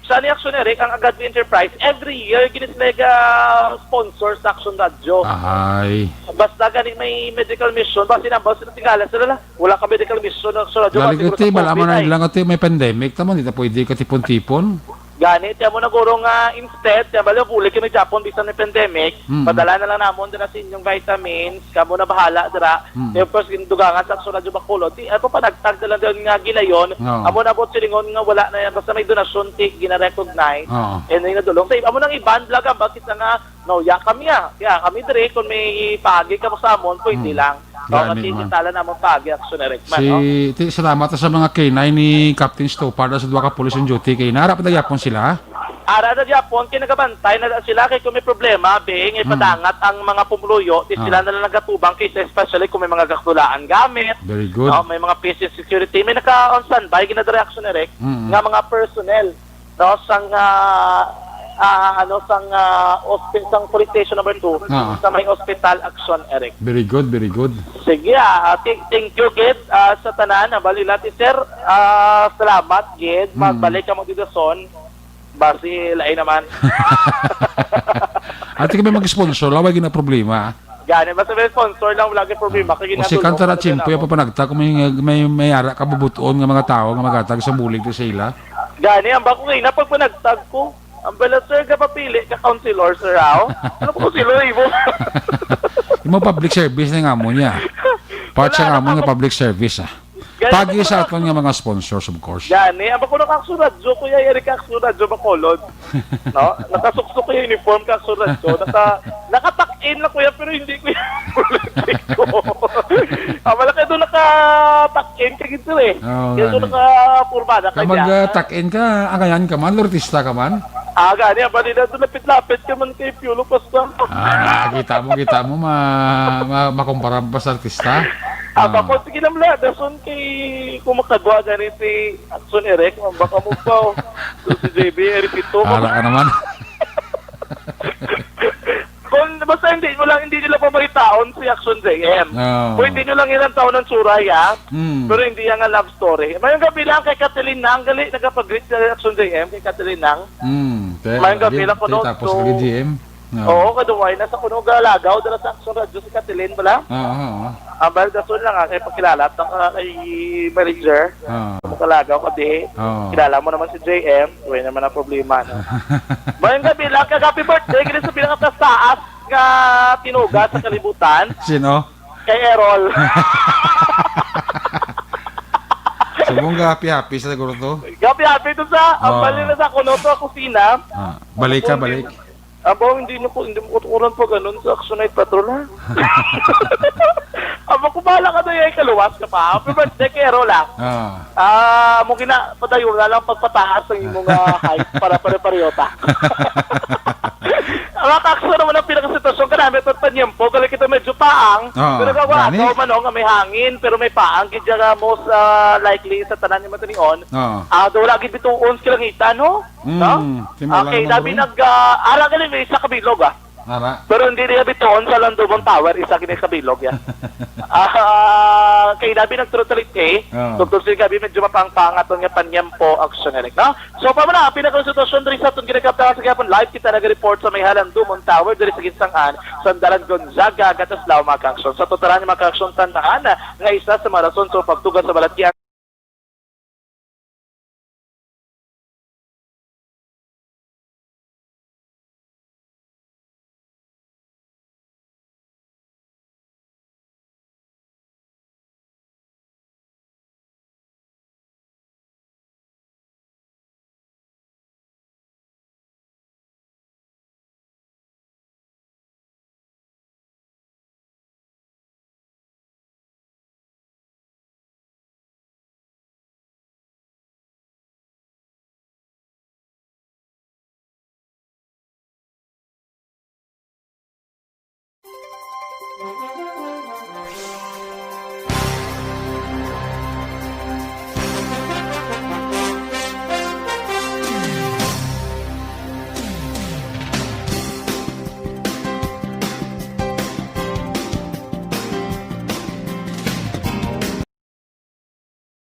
sa ni Action Eric, ang Agad Enterprise, every year, gini sila ga-sponsor sa Action Radyo. Ahay. Basta gani may medical mission, basta sinambal sila tingala sila la, wala ka medical mission sa Action Radyo, Galing kasi iti, siguro sa bala COVID man ay. lang iti, may pandemic, tamo, di na pwede ka tipon-tipon. Gani, ti amo na guro nga instead, ti bali, bulig kami Japon, bisan may pandemic, Mm. padala na lang namon dira sa inyong vitamins, kamo na bahala dira. Mm. Ti, of course, gindugangan sa Aksyon Radyo Bacolod. Ti, ano pa, panagtag na lang dayon nga gilayon. Oo. Amo na buot silingon nga wala na yan. Basta may donasyon, ti, gina-recognize. Oo. And then, nadulong. Sa amo nang iban, vlog, ang bakit na nga, no, ya kami, ah. Ya kami diri, kung may paagi ka mo sa amon, pwede Mm. lang. No, Gani, kasi man. Kita lang namon paagi, Aksyon Eric, man, Si, no? ti, salamat sa mga K nine ni Captain Stopar sa duha ka police on duty kay nara pa nagyapon sila. Ara na gyapon, kay nagabantay na sila, kay kung may problema, be, nga Hmm. ipadangat ang mga pumuluyo, di Ah. sila na lang nagatubang, kay especially kung may mga kakulaan gamit, Very good. no, may mga P S A security, may naka on standby, ginadira Aksyon Eric, Mm. nga mga personnel, no, sang, ah, ah, ano, sang, ah, ospi-, sang police station number two, Ah. sa may hospital, Aksyon Eric. Very good, very good. Sige, ah, thank, thank you, Gid, ah, sa tanan. Ang bali natin, sir. Ah, salamat, Gid. Mm. Magbalik ka mo dito, son. Basi, lain naman. Ate, kami mag-sponsor, laway gina problema. Gani, basta may sponsor lang, wala gyud problema. Ah. Kay O, si ginadulong Kanta ko na Rachimpo, din yung ako. Papanagta kung may, may, may ara kabubuton nga mga tao nga magatag sa bulig to sa ila. Gani, ang bako kayo, napagpanagtag ko. Ang bala, sir, kapapili ka councilor, sir, aw? Ano ko, councilor, ibo? Imo public service na nga mo niya. Part Wala, siya nga mo nga nakakap- public service, ah. Gani, Pagi sa nakakap- aton nga mga sponsors, of course. Gani, ang bako nakaksuradyo, Kuya Eric, kaksuradyo, Bacolod. No? Nakasuksok ko yung uniform, kaksuradyo. Naka, nakatakin na, Kuya, pero hindi ko yung politiko. Ah, wala kayo doon nakatakin, kagito eh. Oo, Kaya doon gani. Nakapurma na Kaya kanya. Mag-, ah, tuck-in ka, angayan ka man, lortista ka man? Ah, gani, ang balita doon, lapit-lapit ka man kay Piolo Pastor. Ah, kita mo, kita mo, ma-, ma-, makumpara pa sa artista. Ah, Ah. Bako, sige lang, wala. Dason kay kumakagwa gani si Action Eric, ang baka mo pa, oh. So, si J B, Eric ito. Ara ka naman. Kung basta hindi mo lang, hindi nila pamaritaon si Action J M. Oo. Pwede nyo lang ilang taon ng suray, ah. Hmm. Pero hindi yan nga love story. Mayong gabi lang kay Kathleen Nang. Gali, nagapag-greet si Action J M kay Kathleen Nang. Hmm. Te, Mayong gabi again, lang kuno te, tapos to kay G M. Oo. Oo, kaduway na sa kuno galagaw dala sa Action Radio si Kathleen bala. Oo, oo. Ang bayad dason lang, ah, kay pagkilala ta ka kay manager. Oo. Kung makalagaw ka di, Oo. Kilala mo naman si J M, way naman ang problema, no? Mayong gabi lang, kag happy birthday, kini sa pinakataas nga tinuga sa kalibutan. Sino? Kay Errol. Subong ka happy-happy sa siguro to? Happy-happy to sa, ang Oo. Bali na sa kuno to, kusina. Ah, balik ka, Kung balik. Hindi, abo, hindi mo ko, hindi mo kutukuran pa ganun sa Action Night Patrol, ha? Abo, kung bahala ka na yan, kaluwas ka pa. Happy birthday kay Errol, ha? Ah. Ah, mo gina-, padayon na lang pagpataas ang imong, ah, height para pare-pareho ta. Ang mga kakso naman ang pinakasitwasyon ka namin at panyempo, gali kita medyo paang, Oo, pero gawa gani. Daw man, oh, nga may hangin, pero may paang, gidya nga most, ah, likely sa tanan yung matanion. Oo. Ah, daw lagi bituon sa kalangitan, no? Mm, No? Timulan Okay, naman dabi rin. Nag, ah, ara gali may isa ka bilog, ah. Ara. Pero hindi niya bituon sa Landumon Tower, isa gini ka bilog, ya. Ah, kay dabi nag-totality, Oo. Tugtog sa gabi, medyo mapangpang aton nga panyempo, Action Eric, no? So, pa man na, ang pinakang sitwasyon diri sa aton ginagaptahan sa gihapon, live kita nag-report sa may Halandumon Tower, diri sa Ginsangan, Sandalan, Gonzaga, Gataslao, mga ka-action. Sa totalan, mga ka-action, tandaan nga isa sa mga rason sa pagtuga sa balatyan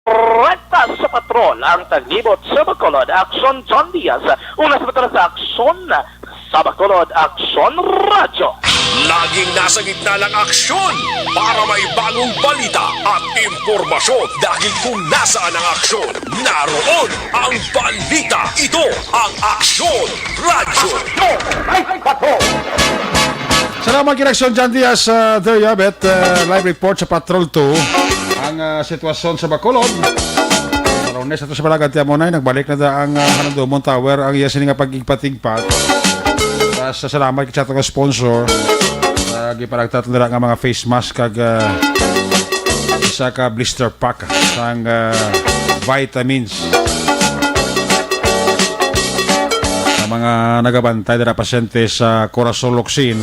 Rekta sa patrol ang taglibot sa Bacolod. Action John Diaz. Una sa patrol sa Action Sa Bacolod, Aksyon Radyo. Laging nasa gitna ng aksyon para may bagong balita at impormasyon, dahil kung nasaan ang aksyon, naroon ang balita. Ito ang Aksyon Radyo. Salamat kay Aksyon John Diaz, uh, there you have it. Uh, live report sa Patrol two. Ang uh, sitwasyon sa Bacolod. Sa Lunes, ato sa Palagan, tiyan mo na, nagbalik na da ang uh, Hanandomon Tower, ang iya sini nga pagigpatigpat. Sa salamat sa atong sponsor, uh, giparagtat nila nga mga face mask kag uh, isa ka blister pack sang uh, vitamins. Sa mga nagabantay dira pasyente sa Corazon Locsin,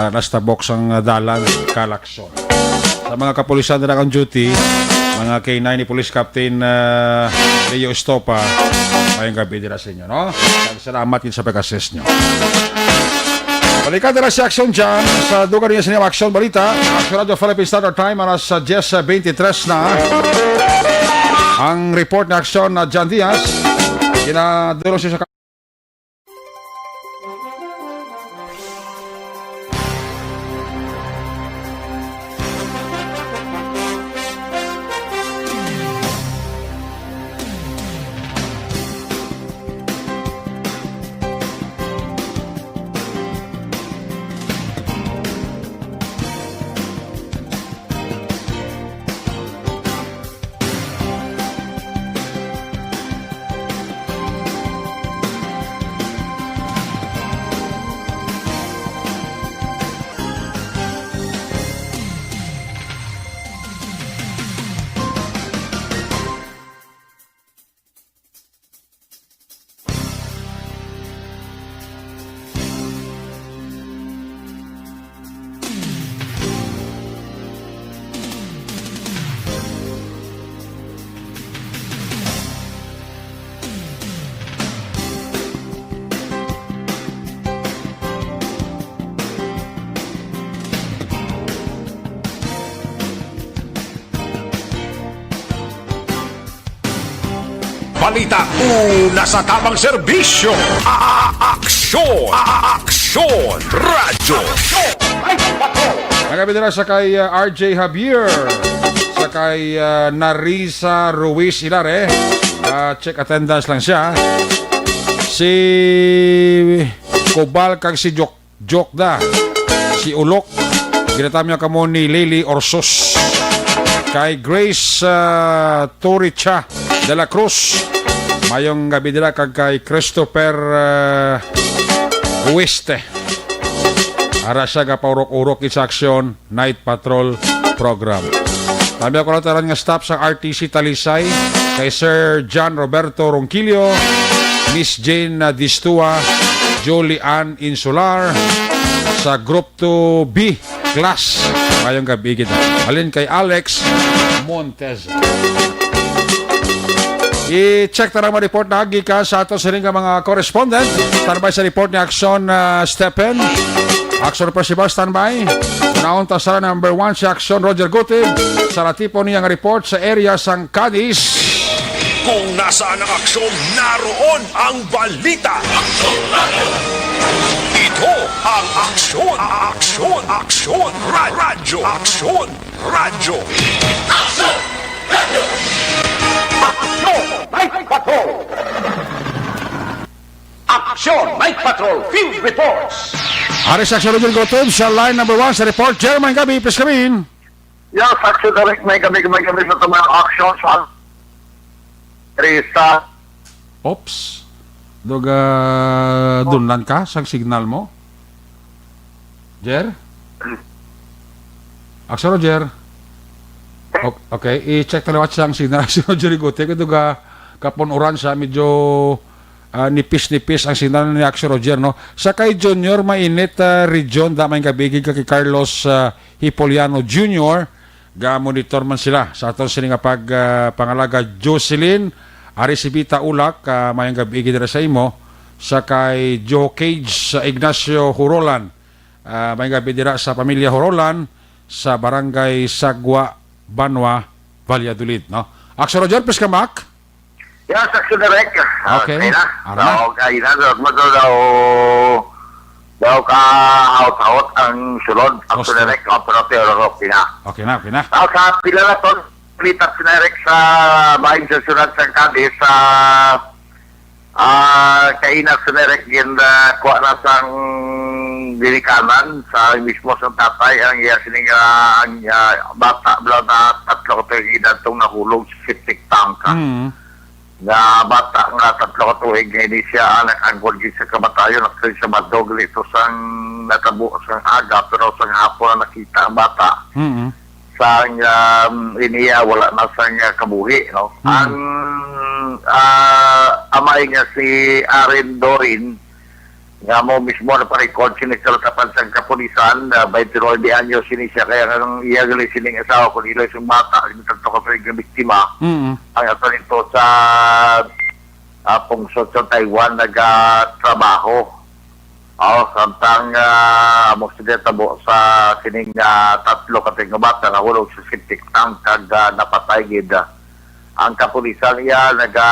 uh, nasta box ang uh, dalan, Kalakson. Sa mga kapulisan dira on duty, mga K nine ni Police Captain uh, Leo Estopa, mayong gabi dira sa inyo, no? Salamat gid sa pag-assist nyo. Balikan nila si Action John sa dugang niya sa inyong Action Balita. Action Radio Philippine Standard Time, alas sa diyes twenty-tres na. Ang report ni Action na John Diaz, ginadulong siya sa Balita una sa tamang serbisyo. A- Aksyon! A- Aksyon! Radyo! Nagabit nila sa kay uh, R J Javier, sa kay uh, Narisa Ruiz Hilare. Uh, check attendance lang siya. Si Cobal kag si Jok Jokda, si Ulok, ginatamyo kamo ni Lily Orsos. Kay Grace uh, Toricha de la Cruz, mayong gabi nila kag kay Christopher uh, Huiste. Ara siya gapaurok-urok sa aksyon. Night Patrol Program. Tamyo ko lang tanan nga staff sa R T C Talisay, kay Sir John Roberto Ronquillo, Miss Jane Distua, Julie Ann Insular, sa Group two B class. Mayong gabi kita. Halin kay Alex Montez. I-check ta ang mga report na gikan sa ato sining nga mga correspondent. Standby sa report ni Aksyon uh, Stephen. Aksyon Percival, standby. Naon ta sa number one si Aksyon Roger Gutib. Sa natipon niya nga report sa area sang Cadiz. Kung nasaan ang aksyon, naroon ang balita. Ito ang Aksyon, Aksyon, Aksyon, Ra- Radyo, Aksyon, Radyo. Aksyon! Aksyon! Night Patrol! Aksyon! Night Patrol! Field Reports! Ari sa Aksyon Roger Gutib sa line number one sa report. Chairman Gabi, please come in. Yes, Aksyon Direct, may gabi, may gabi sa mga aksyon sa Risa. Oops. Duga, dunlan ka sang signal mo? Jer? Aksyon Roger? O- Okay, i-check ta liwat sang signal. Aksyon Roger Igote, kay duga kapon orange siya, medyo ah, nipis-nipis ang signal ni Aksyon Roger, no? Sa kay Junior Mainit ah, Region, damay nga bigig ka kay Carlos ah, Hipoliano Junior, ga-monitor man sila sa aton sini nga pag ah, pangalaga. Jocelyn Arisibita Ulak, ah, mayong gabi dira sa imo. Sa kay Joe Cage sa Ignacio Hurolan, ah, mayong gabi dira sa pamilya Hurolan sa Barangay Sagwa, Banwa, Valladolid, no? Aksyon Roger, please come back. Yes, Aksyon Direct. Ah, Okay. Okay na. Ara na. So, okay na. So, matuloy daw. So, kahawot-hawot ang sulod. Ang Opo. Sulirek, ang pinote, okay na. Okay na, okay na. Tapos, sa pila na ton, palitan sa direct sa bahin sa syudad sa Cadiz, sa, ah, kaina sa direct gin, ah, kuha na sang ginikanan sa mismo sang tatay, ang iya sining, ah, ang, ah, bata, bala na tatlo ka tuig edad tong nahulog sa septic tank, ah. Mm. Nga bata nga tatlo ka tuig nga ini siya ang nag-anggod gid sa kamatayon. Actually, Sabado gali to sang natabo sang aga, pero sang hapon na nakita ang bata. Mm. Sang, um, iniya, wala na sang, uh, kabuhi, no? Mm. Ang, ah, amay nga si Aren Dorin, nga mo mismo na pa-record sini sa latapan sang kapulisan, ah, twenty-nine anyos sini siya, kaya ang iya gali sining asawa, kun ila isang bata, yung tatlo ka tuig nga biktima, Mm. ang ato nito sa, ah, pungsod sa Taiwan nagatrabaho. Oh, samtang, ah, amo sila tabo sa sining, ah, tatlo ka tuig nga bata nahulog sa septic tank kag, ah, napatay gid. Ang kapulisan iya naga,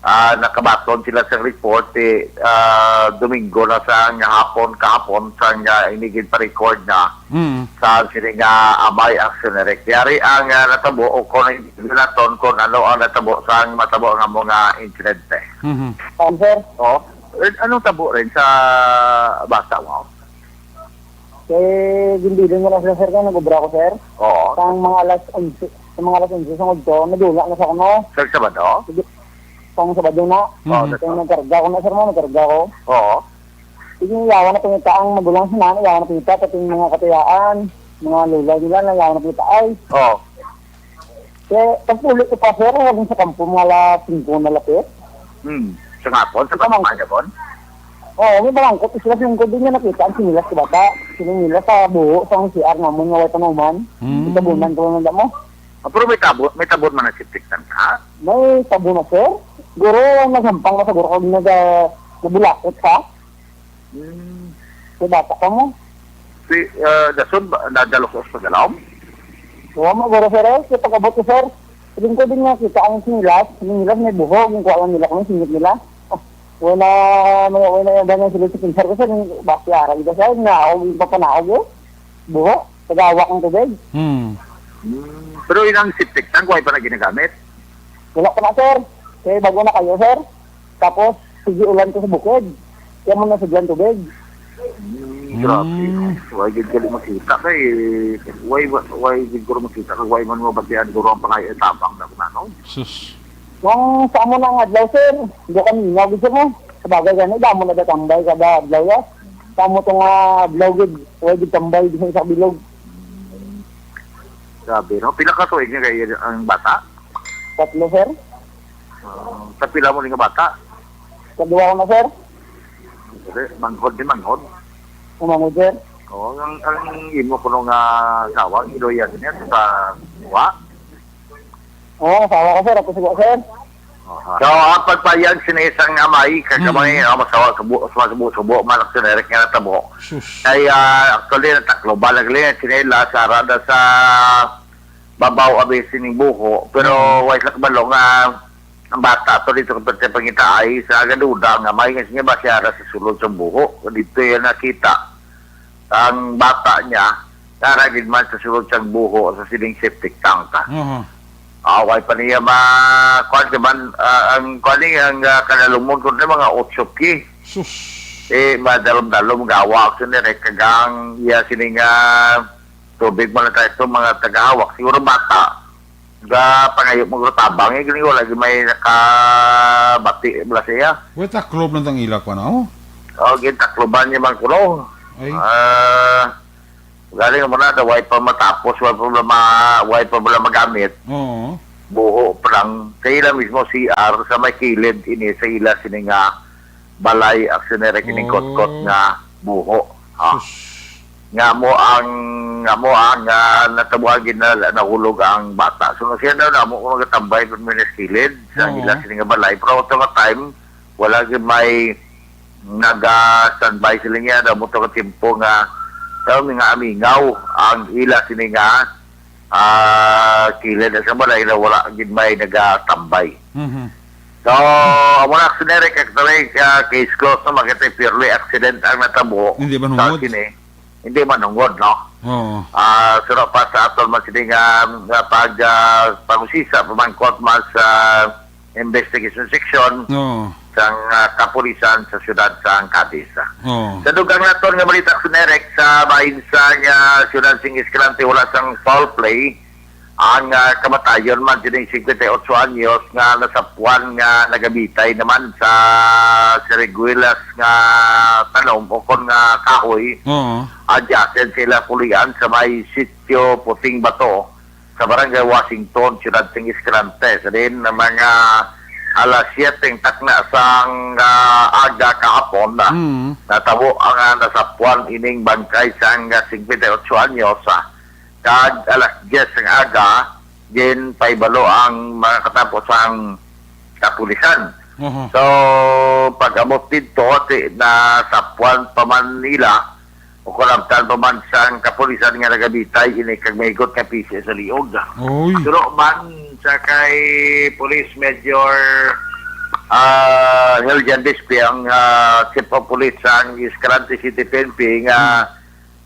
ah, nakabaton sila sa report, eh, ah, Domingo na sa nga hapon, kahapon, sa nga inigid pa record na Mm. sa sini nga amay action direct. Yari ang, ah, natabo o kung naton kung ano ang natabo sa matabo nga mga insidente. Mhm. Um, sir? Oh, eh, anong tabo rin sa bata mo? Kay ginbilin mo lang sila, sir, kay nag-obra ko, sir. Oo. Sa mga alas onse, sa mga alas onse, sa ngudto, nadula na sa kuno. Sa Sabado? Sa Sabado na. Mhm. Oo, Kay nagkarga ko na, sir, mo, nagkarga ko. Oo. Sige, yawa na pangita ang magulang sa nana, yawa na pangita, pati yung mga katayaan, mga lula nila, na yawa na pangita, ay. Oo. Kaya, pag-uli ko pa, sir, yung sa kampo, mga alas singko na lapit. Hmm. Sa ngapon, sa Ikaw, ma'am. Pagpapanya, bon? Oo, may balangkot, isla singko din nga nakita ang sinilas sa bata. Sinilas sa buho, sa C R naman, nga way panuman. Hmm. Itabunan ko lang mo. Ah, pero may tabo, may tabon man ang septic tank, ha? May tabon na, sir. Guro, ang naghampang na siguro kag naga-, nabulakot, ha? Hmm. Kay bata pa mo. Si, ah, dason ba, nadalo sa ospital, um? Wa mo, guro, sir, eh. Kay pag-abot ko, sir, rin ko din nga kita ang sinilas. Sinilas may buhog, yung kuha lang nila kung singit nila. Ah, wala, wala, wala yung ganyan sila sa pinsar ko, sir, yung basi arang ito, sir, nga ako, yung papanaog, eh. Buho, tagawak ang tubig. Hmm. Hmm. Pero yun ang septic tank, wala pa na ginagamit? Wala pa na, sir. Kaya bago na kayo, sir. Tapos, sige ulan ko sa bukid. Kaya mo nasudlan tubig. Hmm, grabe. Hmm. Why gid gali makita kay, why, why gid ko makita kay why man mo batian guro ang pangayo tabang na kung ano? Sus. Kung sa amo na nga adlaw, sir, hindi kami nga gid mo. Sa bagay gani, damo na datambay kada adlaw, ya. Sa amo to nga adlaw gid, why gid tambay di sa bilog. Grabe, no? Pila ka tuig na kayo ang bata? Tatlo, sir. Ah, sa pila mo ni nga bata? Sa duwa ko na, sir. Kasi manghod ni manghod. Umangod, sir. Oo, ang, ang imo kuno nga asawa, iloya niya sa wa? Oo, asawa ko, sir. Ako siguro, sir. Aha. So, ang pagpayag sini isang amay, kagamay, Mm. ang masawa, subo, subo, subo, malak sa direct nga natabo. Sus. Kaya, actually, nataklo, balag lang yung sinela sa arada sa babaw abi sining buho, pero Mm. way sa kabalo nga ang bata to dito kapag sa pangitaay sa gaduda nga may nga siya ba siya ara sa sulod sa buho, dito yan nakita ang bata niya, nara gid man sa sulod sang buho sa sining septic tank. Mhm. Ah, way pa niya ma-, kuwan ka man, ah, ang kuwan ni, ang, ah, kanalumon ko na mga otso ki. Sus. Eh, madalom-dalom gawa ako sa nire, kagang iya sining, ah, tubig mo na tayo ito, mga tagahawak. Siguro bata, ga pangayo mo tabang, eh, gini wala, may nakabati, wala siya. Wait, taklob lang tang ila ko, ano? O, gintakloban niya man kuno. Ay. Ah, galing mo na, da, way pa matapos, way pa wala ma-, way pa wala magamit. Oo. Buho pa lang. Sa ila mismo C R, sa may kilid, ini, sa ila, sini nga, balay, aksyon na Oh. kinikot-kot nga buho. Ha? Sus. Nga mo ang, nga mo ang, ah, natabuan gid na nahulog ang bata. So, siya daw na mo kung magatambay kung may naskilid sa Oo. ila sini nga balay. Pero ito nga time, wala gyud may naga-standby sila niya. Daw mo to ka timpo nga, daw mga amingaw ang ila sini nga, ah, kilid sa balay na wala gid may nagatambay. Mhm. So, amo na, Action Eric, actually, ah, case closed na, makita purely accident ang natabo. Hindi man sa hungod? Sini. Hindi man hungod, no? Oo. Ah, sino pa sa aton man sini nga, nga pag, ah, pag-usisa, pamangkot mas, ah, investigation section Oo. sang, ah, kapulisan sa siyudad sang Cadiz. Oo. Sa dugang naton nga balita, Action Eric, sa bahin sang, ah, siyudad sing Escalante, wala sang foul play. Ang, ah, kamatayon man sining singkwenta y otso anyos nga nasapuan nga nagabitay naman sa siriguelas nga tanom o kon nga kahoy, Oo. adjacent sa ila pulian sa may Sitio Puting Bato sa Barangay Washington, Siyudad sing Escalante. Sa din na mga alas siyete ang takna sang, ah, aga kahapon na Mm. natabo ang, ah, nasapuan ining bangkay sang, ah, singkwenta y otso anyos, ah, kag alas diyes ang aga, ginpahibalo ang mga katapo sang kapulisan. Oho. So, pag-abot didto, ti-, nasapuan pa man nila o kalabtan pa man sang kapulisan nga nagabitay ini kag mahigot nga pisi sa liog. Oy. Pero man sa kay Police Major, ah, Heljan Bispi, ang, ah, Chief of Police sang Escalante City P N P nga Hmm.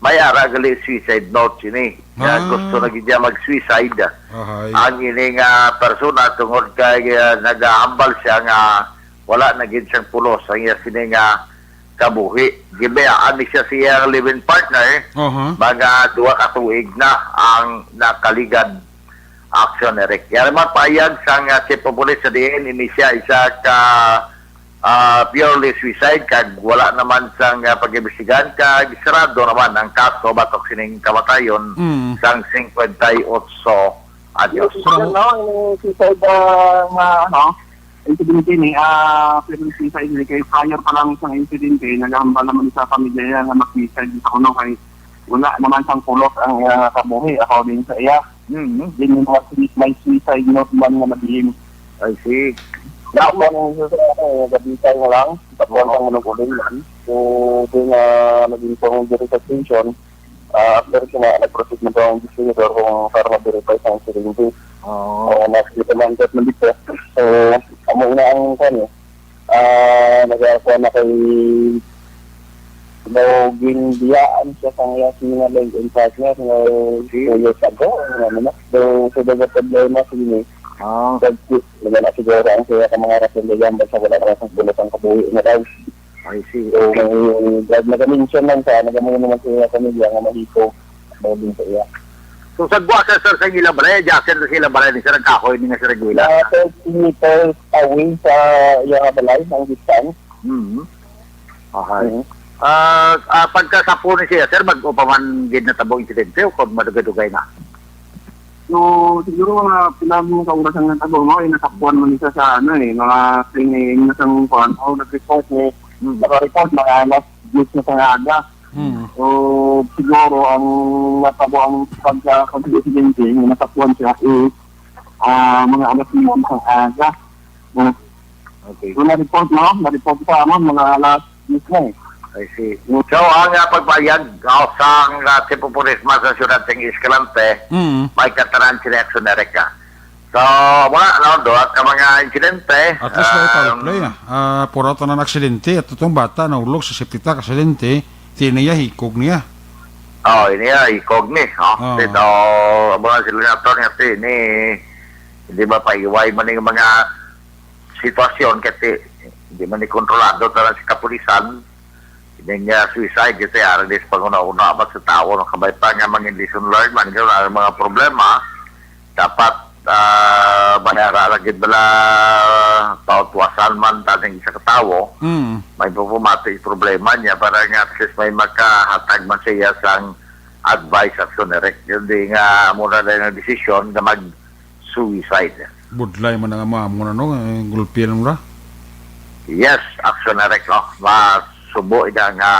may ara gali suicide note sini. Nga Ah. gusto na gid niya mag-suicide. Ahay. Ang ini nga persona tungod kay, ah, nagahambal siya nga wala na gid siyang pulos ang iya sini nga kabuhi. Gibiyaan ni siya sa iyang live-in partner. Aha. Mga duha ka tuig na ang nakaligad, Action Eric. Yari man payag sang, ah, Chief of Police sa diin, ini siya isa ka, ah, purely suicide kag wala naman sang, ah, pag-imbestigahan kag sarado naman ang kaso batok sining kamatayon Mm. sang singkwenta y otso anyos. Yes, Pero sir, no? Yung suicide, ah, nga, ano, insidente ni, ah, pero suicide ni, kay prior pa lang sa insidente, nagahambal naman sa pamilya niya nga mag-suicide sa kuno kay wala naman sang pulos ang, ah, kabuhi, according sa iya. Mm. Din yung mga sui-, may suicide note man nga nabilin. I see. Wala man ang isa sa, ano, eh, gabitay na lang. Tapuan Oo. Pang manungkulan lang. So, doon na naging pang diri sa station. Ah, after siya na, nag-proceed na daw ang investigator kung para ma-verify sa insidente. Oo. Oo, nakikita man dito. So, amo na ang, ano, ah, nag-ako na kay daw ginbiyaan siya sa iya, sino nga lang in partner nga Si? two years ago, ano na. So, so, daw problema sa ini. Ah. Nagana siguro ang siya ka mga rason na yan, basta wala na sa pulos ang kabuhi na daw. I see. So, Okay. may drug na mention lang sa, nagamuno naman sa iya pamilya nga mahiko. Daw din sa iya. So, sa gwa sa, sir, sa ilang balay, adjacent sa ilang balay, ni sir, ang kahoy, ni nga sir, Aguila. Na thirty meters away sa iya nga balay, ang distance. Mhm. Okay. Mhm. Ah, ah, pagkasapo ni siya, sir, bag-o pa man gid natabo insidente o kung madugay-dugay na? So, siguro mga pila mo ka oras ang natabo, no? Yung nasapuan man isa sa, ano, eh, mga training na sa mga kuwan. Oh, nag-report ni, Mhm. naka-report, mga alas diyes na sa aga. Mhm. So, siguro, ang natabo ang pagka-, pagka-insidente, yung nasapuan siya is, ah, mga alas singko sa aga. Ah, Okay. So, na-report, no? Na-report sa amon, mga alas diyes na eh. I see. So, ang, ah, pagbayag, oh, sa, ang, ah, Chief of Police man sa siyudad sa Escalante, Mm. may katanan si Reaction Erica. So, wala, no? Duha ka mga insidente. At least, may foul Um, play, ah. Ah, pura to na aksidente. At itong bata, nahulog sa safety truck, aksidente. Tiniya, hikog niya. Oh, ini, ah, hikog ni, oh. Oh. Ito, amo na sila nga to, nga si, ni, di ba, paiway man yung mga sitwasyon kasi hindi man ni kontrolado tanan sa kapulisan. Hindi nga suicide kasi ara dis panguna-una ba sa tao, no? Kabay pa nga mga lesson learned man, yun ang mga problema. Dapat, ah, mayara lagi bala pautwasan man taning isa ka tawo. Mm. May pupumati yung problema niya para nga at least may makahatag man siya sang advice, Action Eric. Yun di nga muna na yung desisyon nga mag-suicide. Budlay man ang ama mo na, no? Eh, gulpihan mo ra. Yes, Action Eric, no? Masubo ina nga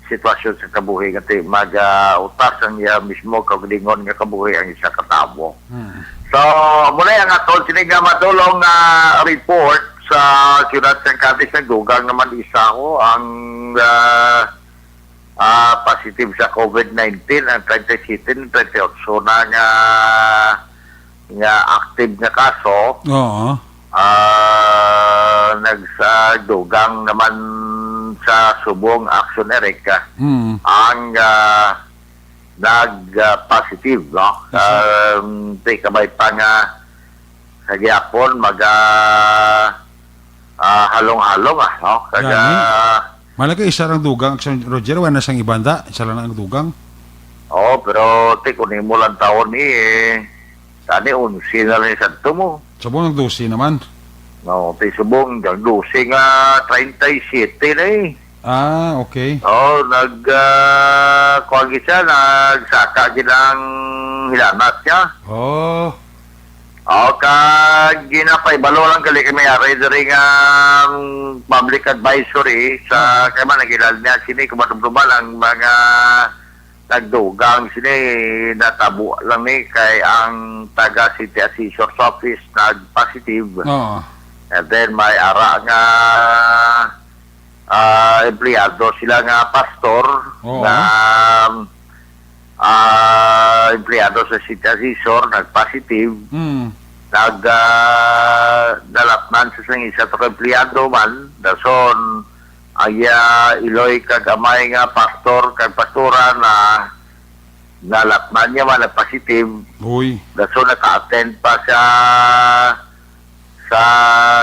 sitwasyon sa kabuhi nga ti-, mag, ah, utas ang iya mismo kaugalingon nga kabuhi ang isa ka tawo. Hmm. So, muna ang aton sini nga madulong nga report sa siyudad sa Cadiz, nagdugang naman isa ko ang, ah, ah, positive sa COVID nineteen, ang thirty-seven, thirty-eight na nga, nga active nga kaso. Oo. Ah, Nagsadugang naman sa subong action, Eric, ah, Mm. ang, ah, nag, ah, positive, no? Yes, sir. Um, di ka may pa nga sa gihapon, mag, ah, ah, halong-halong, ah, no? Kag, Gani. ah, Malaki isa rang dugang, Action Roger, wala na sang iba, nda? Isa lang ang dugang. Oo, pero, ti, kung imo lang taon ni, eh, tani, onse na lang sa mo. Subong nag dose naman. No, ti, subong, ang dose nga treinta y siete na, eh. Ah, okay. Oh, nag, ah, kuwan gid siya, nagsaka gid ang hilanat niya. Oh. Oh, kag ginapahibalo lang gali kay may ari diri nga, um, public advisory sa, Ah. kay man nagilal niya sini, kumadumduman ang mga nagdugang sini, natabo lang ni kay ang taga City Assessor's Office nag-positive. Oo. And then may ara nga, ah, empleyado sila nga pastor Oo. nga, ah, empleyado sa City Assessor, nag-positive. Mm. Nag, ah, nalatnan sa sang isa to ka empleyado man, dason, ang iya iloy kag amay nga pastor kag pastora na nalatnan niya man, nag-positive. Uy. Dason, naka-attend pa sa, sa,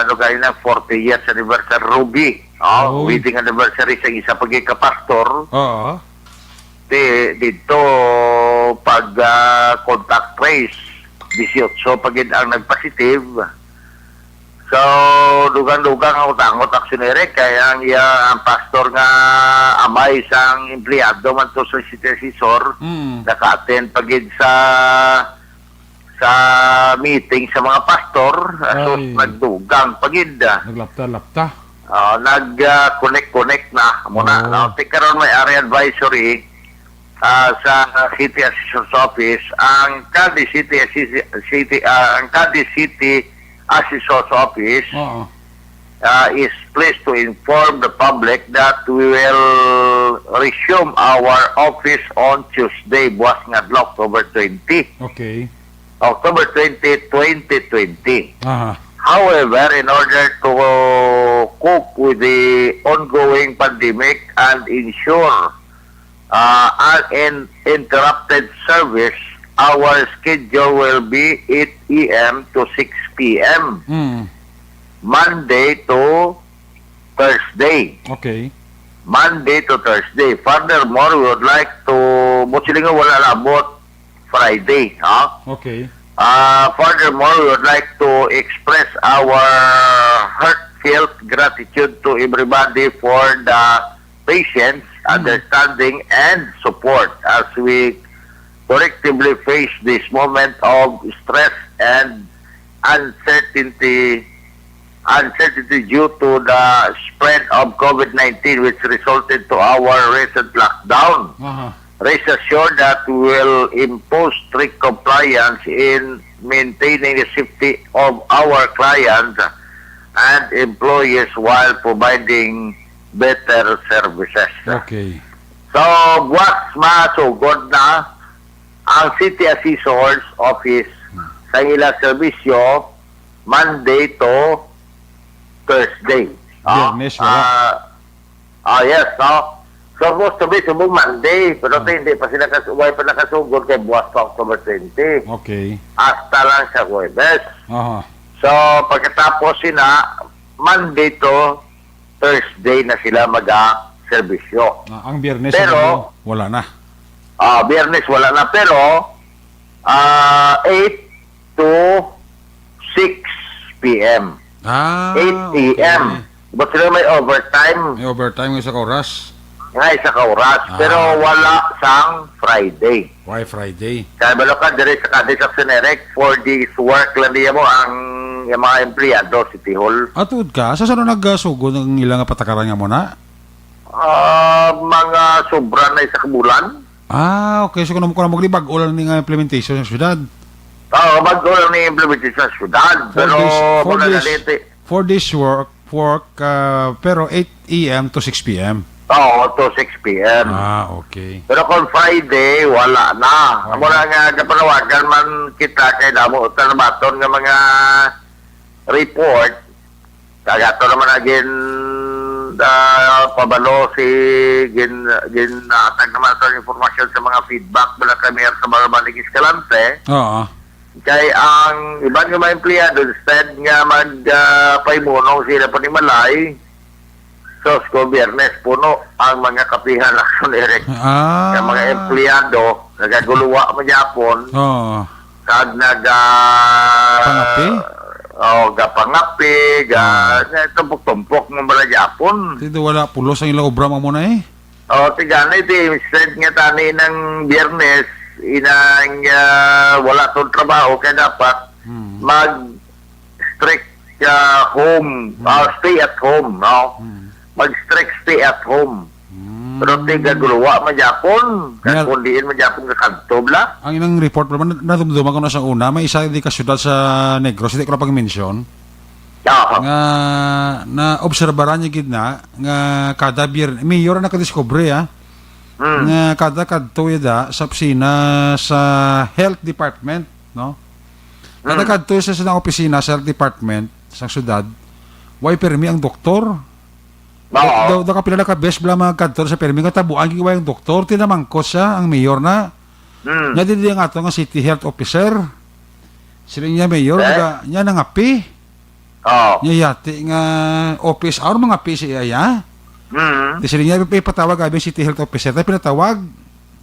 ano, gani na, forty years anniversary, Ruby. Oh, Oy. Wedding anniversary sa isa pa gid ka pastor. Oo. Di, dito, pag, ah, contact trace, dieciocho pa gid ang nag-positive. So, dugang-dugang ang utangot, Action Eric, kay ang iya, ang pastor nga amay sang empleyado man to sa City Assessor, Mm. naka-attend pa gid sa, sa meeting sa mga pastor, asus, Ay. nagdugang pa gid. Naglapta-lapta. Ah, nag, ah, connect-connect na muna, Oo. no? Ti karon may area advisory, ah, sa City Assessor's Office, ang Cadiz City Assis-, City, ah, ang Cadiz City Assessor's Office, Oo. ah, is pleased to inform the public that we will resume our office on Tuesday, buwas nga adlaw, October twenty. Okay. October twenty, twenty twenty. Aha. However, in order to cope with the ongoing pandemic and ensure, uh, uninterrupted service, our schedule will be eight A M to six P M, Mm. Monday to Thursday. Okay. Monday to Thursday. Furthermore, we would like to, buot silingon, wala naabot Friday, ha? Okay. Uh, furthermore, we would like to express our heartfelt gratitude to everybody for the patience, Mm. understanding, and support as we collectively face this moment of stress and uncertainty, uncertainty due to the spread of COVID nineteen, which resulted to our recent lockdown. Aha. Rest assured that we will impose strict compliance in maintaining the safety of our clients and employees while providing better services. Okay. So, buwas masugod na ang City Assessor's Office Hmm. sa ilang serbisyo Monday to Thursday. No? Biyernes, wala. Ah, ah, yes, no? Supposed to be subong Monday, pero Ah. hindi pa sila kas-, way pa nakasugod kay buwas pa October twenty. Okay. Hasta lang sa Huwebes. Aha. So, pagkatapos sina, Monday to Thursday na sila maga-serbisyo. Ah, ang Biyernes, Pero, ano, wala na. Ah, Biyernes wala na, pero, ah, eight to six P M. Ah, Eight A M. okay. But sila may overtime. May overtime nga isa ka oras. Nga isa ka oras, Ah. pero wala sang Friday. Why Friday? Kay balo ka, diri sa Cadiz Action Direct, four days work lang niya mo ang, ang mga empleyado, City Hall. Ah, tuod ka? Sa sano nagasugod ang ilang patakaran nga mo na? Ah, mga sobra na isa ka bulan. Ah, okay. So, kung mo, kung mo, bag-o lang ni nga implementation sa syudad. Oo, bag-o lang ni implementation sa syudad. Four Pero, days, four mga days, ganito, four days work, work, ah, pero eight A M to six P M. Oo, to six P M. Ah, okay. Pero kung Friday, wala na. Okay. Amo na nga, kapanawagan man kita kay damo, tanabaton nga mga report, Kag ato naman na gin, ah, pabalo si gin, ginatag naman sa informasyon sa mga feedback mula kay Mayor sa Barabalik Escalante. Oo. Kay ang iban nga mga empleyado, instead nga mag, ah, paimunong sila panimalay, sos ko, Biyernes, puno ang mga kapihan, Action Eric. Ah. Ang mga empleyado, nagaguluwa man gyapon. Oo. Kag naga Pangapi? Oh, gapangapi, ga, Ah. Tumpok-tumpok mo bala gyapon. Tito, wala pulos ang ilang obra mo na eh. Oh, tigana iti, instead nga tani ng Biyernes, inang, ah, wala tong trabaho, kaya dapat Hmm. mag-strict sa home, Hmm. ah, stay at home, no? Hmm. Mag-strict stay at home. Hmm. Pero tigaguluwa magyapon, Nga- kag kung diin magyapon kakadto bla. Ang ilang report naman, natumduman ko na sa una, may isa di ka syudad sa Negros, hindi ko na pag-mention. Oo. Nga naobserbaran niya gid na nga kada Bier-, mayor ang nakadiskubre, ah, Mm. nga kada kadto yada sa opisina sa health department, no? Kada Mm. kadto sa, sa opisina sa health department sa syudad, way permi ang doktor. Oo. Daw, daw kapila na ka beses bala mga kadto sa permi nga tabuan gid way ang doktor, tinamangkot siya ang mayor na. Mm. Nya dili ang ato nga city health officer. Siling niya, "Mayor, Eh? naga-, nya nangapi." Oh. Nya yati nga office hour, mangapi siya, ya. Mm. Di siling niya, ipatawag abi ang city health officer. Tayo pinatawag,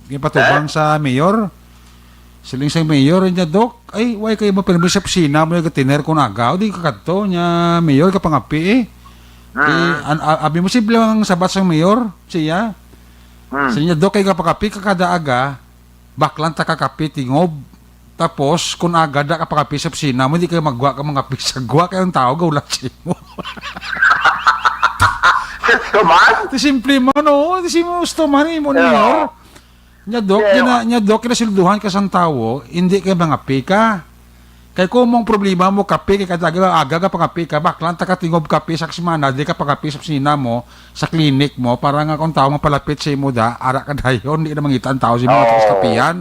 ipatubang Eh? sa mayor. Siling sa mayor niya, "Dok, ay, why kayo mo permi sa opisina mo yung tiner ko naga? O di ka kadto niya, mayor, ka pangapi eh." Mm. Di, an-, a-, abi mo, simple ang sabat sa mayor, siya. Mm. Siling niya, "Dok, kayo ka pangapi, kakada aga, baklan ta ka kape tingob. Tapos, kung aga da ka pakapi sa opisina mo, di kayo magwa ka mga pisagwa, kaya ang tao gaulat sa imo." Gusto man? Di simple man, oo. Di simple gusto man, imo, Oo. Mayor. Nya, Dok, Pero gina-, nya, Dok, kinasilduhan ka sang tawo, hindi kay mangapi ka. Kay kung mong problema mo, kape, kay kada aga, aga ka pangapi ka, baklan ta ka tingob kape sa semana, di ka pangapi sa opisina mo, sa klinik mo, para nga kung tao mapalapit sa imo da, ara ka dayon, di na mangita ang tao sa imo, Oo. Tapos kapihan.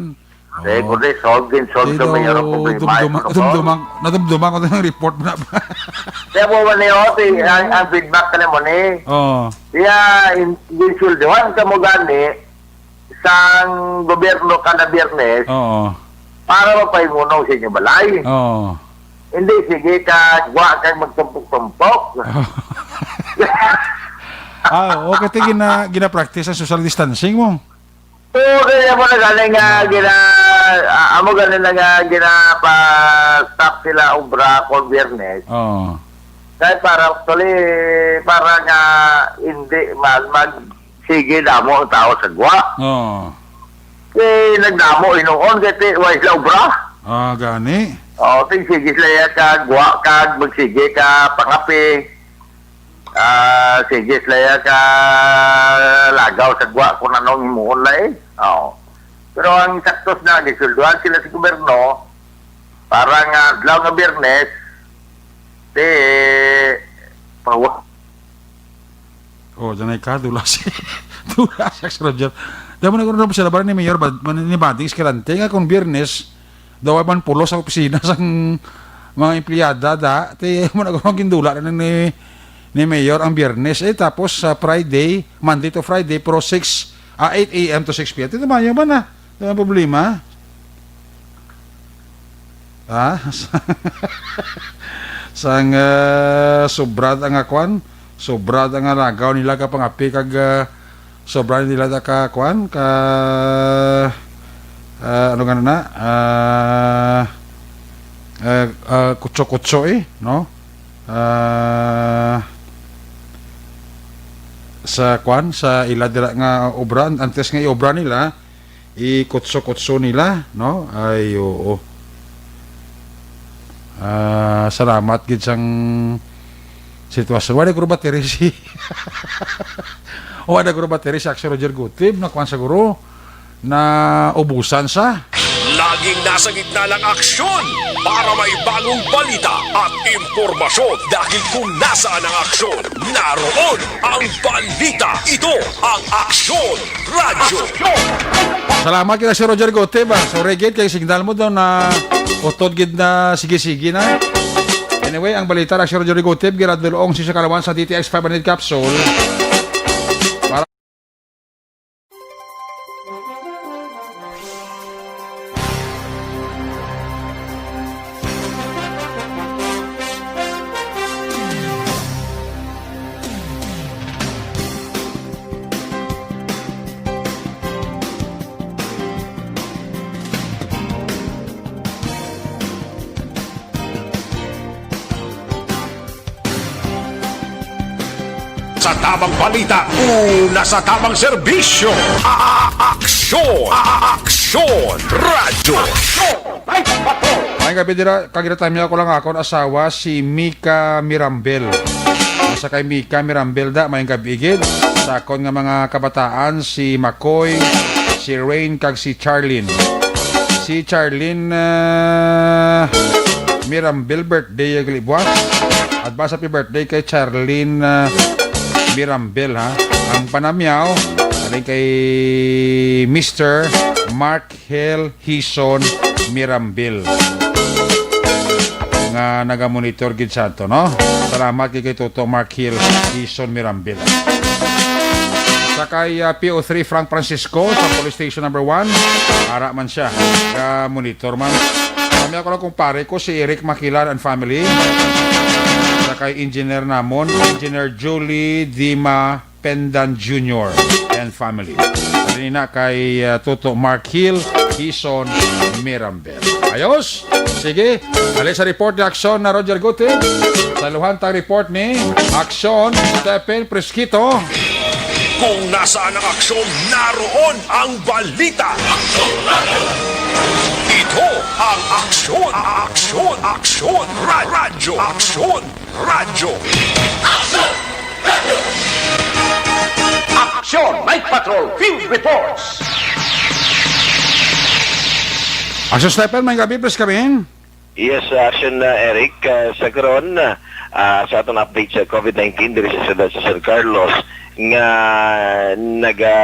Sige, Oo. kundi solve din, solve Di sa daw, mayor ang problema. dumduma-, Ano ba? dumdumang, nadumduman ko na yung report mo na ba? Kaya mo man yun, si, ang, ang feedback ka naman eh. Oo. Kaya, in, ginsulduhan ka mo gani, sang gobyerno kada Biyernes Oo. para mapaimunaw sa inyong balay. Oo. Hindi, sige ka, wa kang magtumpok-tumpok. Ah, oo, kasi gina-, gina-practice ang social distancing mo. Oo, kaya mo na gani nga Ah. gina-, ah, amo gani na nga ginapa-stop sila obra kung Biyernes. Oo. Kaya para, actually, para nga hindi mag-, mag-, sige, damo ang tao sa gwa. Oo. Eh, nagdamo hinuon, kay ti-, wa sila obra. Ah, gani. Oo, ting sige sila ya ka gwa, kag magsige ka pangapi. Ah, sige sila ya ka lagaw sa gwa kung anong himuon na eh. Oo. Pero ang saktos na, gisulduhan sila sa gobyerno para nga adlaw nga Biyernes, di, pawa-, Oh, janay ka, dula si, dula si Ax Roger. Damo na ko na sa labanan ni Mayor Bad-, man-, ni Bading Escalante nga kung Biyernes, daw man pulos sa opisina sang mga empleyada, da, ti, mo na ko gindula na ni, ni Mayor ang Biyernes, eh, tapos sa Friday, Monday to Friday, pero six, ah, eight A M to six P M. Ito, mayo man na. Ito ang problema. Ha? Sang, ah, sobra ang, ah, kwan, sobra ang, ah, lagaw nila ka pangapi kag, ah, sobra nila da ka kwan, ka, ah, ano nga na, ah, ah, ah, kutso-kutso eh, no? Ah, sa kwan, sa ila dira nga obra, antes nga iobra nila, ikutso-kutso nila, no? Ay, oo. Ah, salamat gid sang sitwasyon. Wala guro battery si, wala guro battery si Action Roger Gutib, na kwan siguro, na ubusan sa. Laging nasa gitna ng aksyon para may bagong balita at impormasyon. Dahil kung nasaan ang aksyon, naroon ang balita. Ito ang Aksyon Radyo. Salamat kita si Roger Gote ba? So, Regate, kay signal mo daw na utod gid na sige-sige na. Anyway, ang balita, Roger Gutib, giradulong si Sakalawan sa D T X five hundred capsule. Para Sa tamang balita, una sa tamang serbisyo, a-, a-, aksyon, a-, a-, aksyon, radyo. Aksyon, ay patrol. Maayong gabi dira, kag ira time ako lang akon asawa si Mika Mirambel. Sa kay Mika Mirambel da, maayong gabi gid. Sa akon nga mga kabataan, si Makoy, si Rain, kag si Charlene. Si Charlene, ah, Mirambel, birthday, ah, gali buwas. Advance happy birthday kay Charlene, ah, Mirambel, ha. Ang panamyaw, galing kay Mister Mark Hill Hison Mirambel, nga nagamonitor gid sa ato, no? Salamat gid kay Toto Mark Hill Hison Mirambel. Sa kay, ah, P O three Frank Francisco sa Police Station number one, ara man siya. Ga-monitor man. Kami ako lang kung pare ko, si Eric Makilan and family. Sa kay engineer namon, Engineer Julie Dima Pendan Junior and family. Diri na kay, ah, Toto Mark Hill, Hison Mirambel. Ayos? Sige, ali sa report ni Aksyon na Roger Guti. Sa luhan tang report ni Aksyon, Stephen Presquito. Kung nasaan ang aksyon, naroon ang balita. Ito ang Aksyon, Aksyon, Aksyon, Ra-, Radyo, Aksyon, Radyo. Aksyon Night Patrol Field Reports. Aksyon Sniper, may gabi, please come in. Yes, uh, Aksyon, uh, Eric, uh, sa karon, uh, uh, sa atong update sa COVID nineteen diri sa siyudad sa San Carlos nga naga,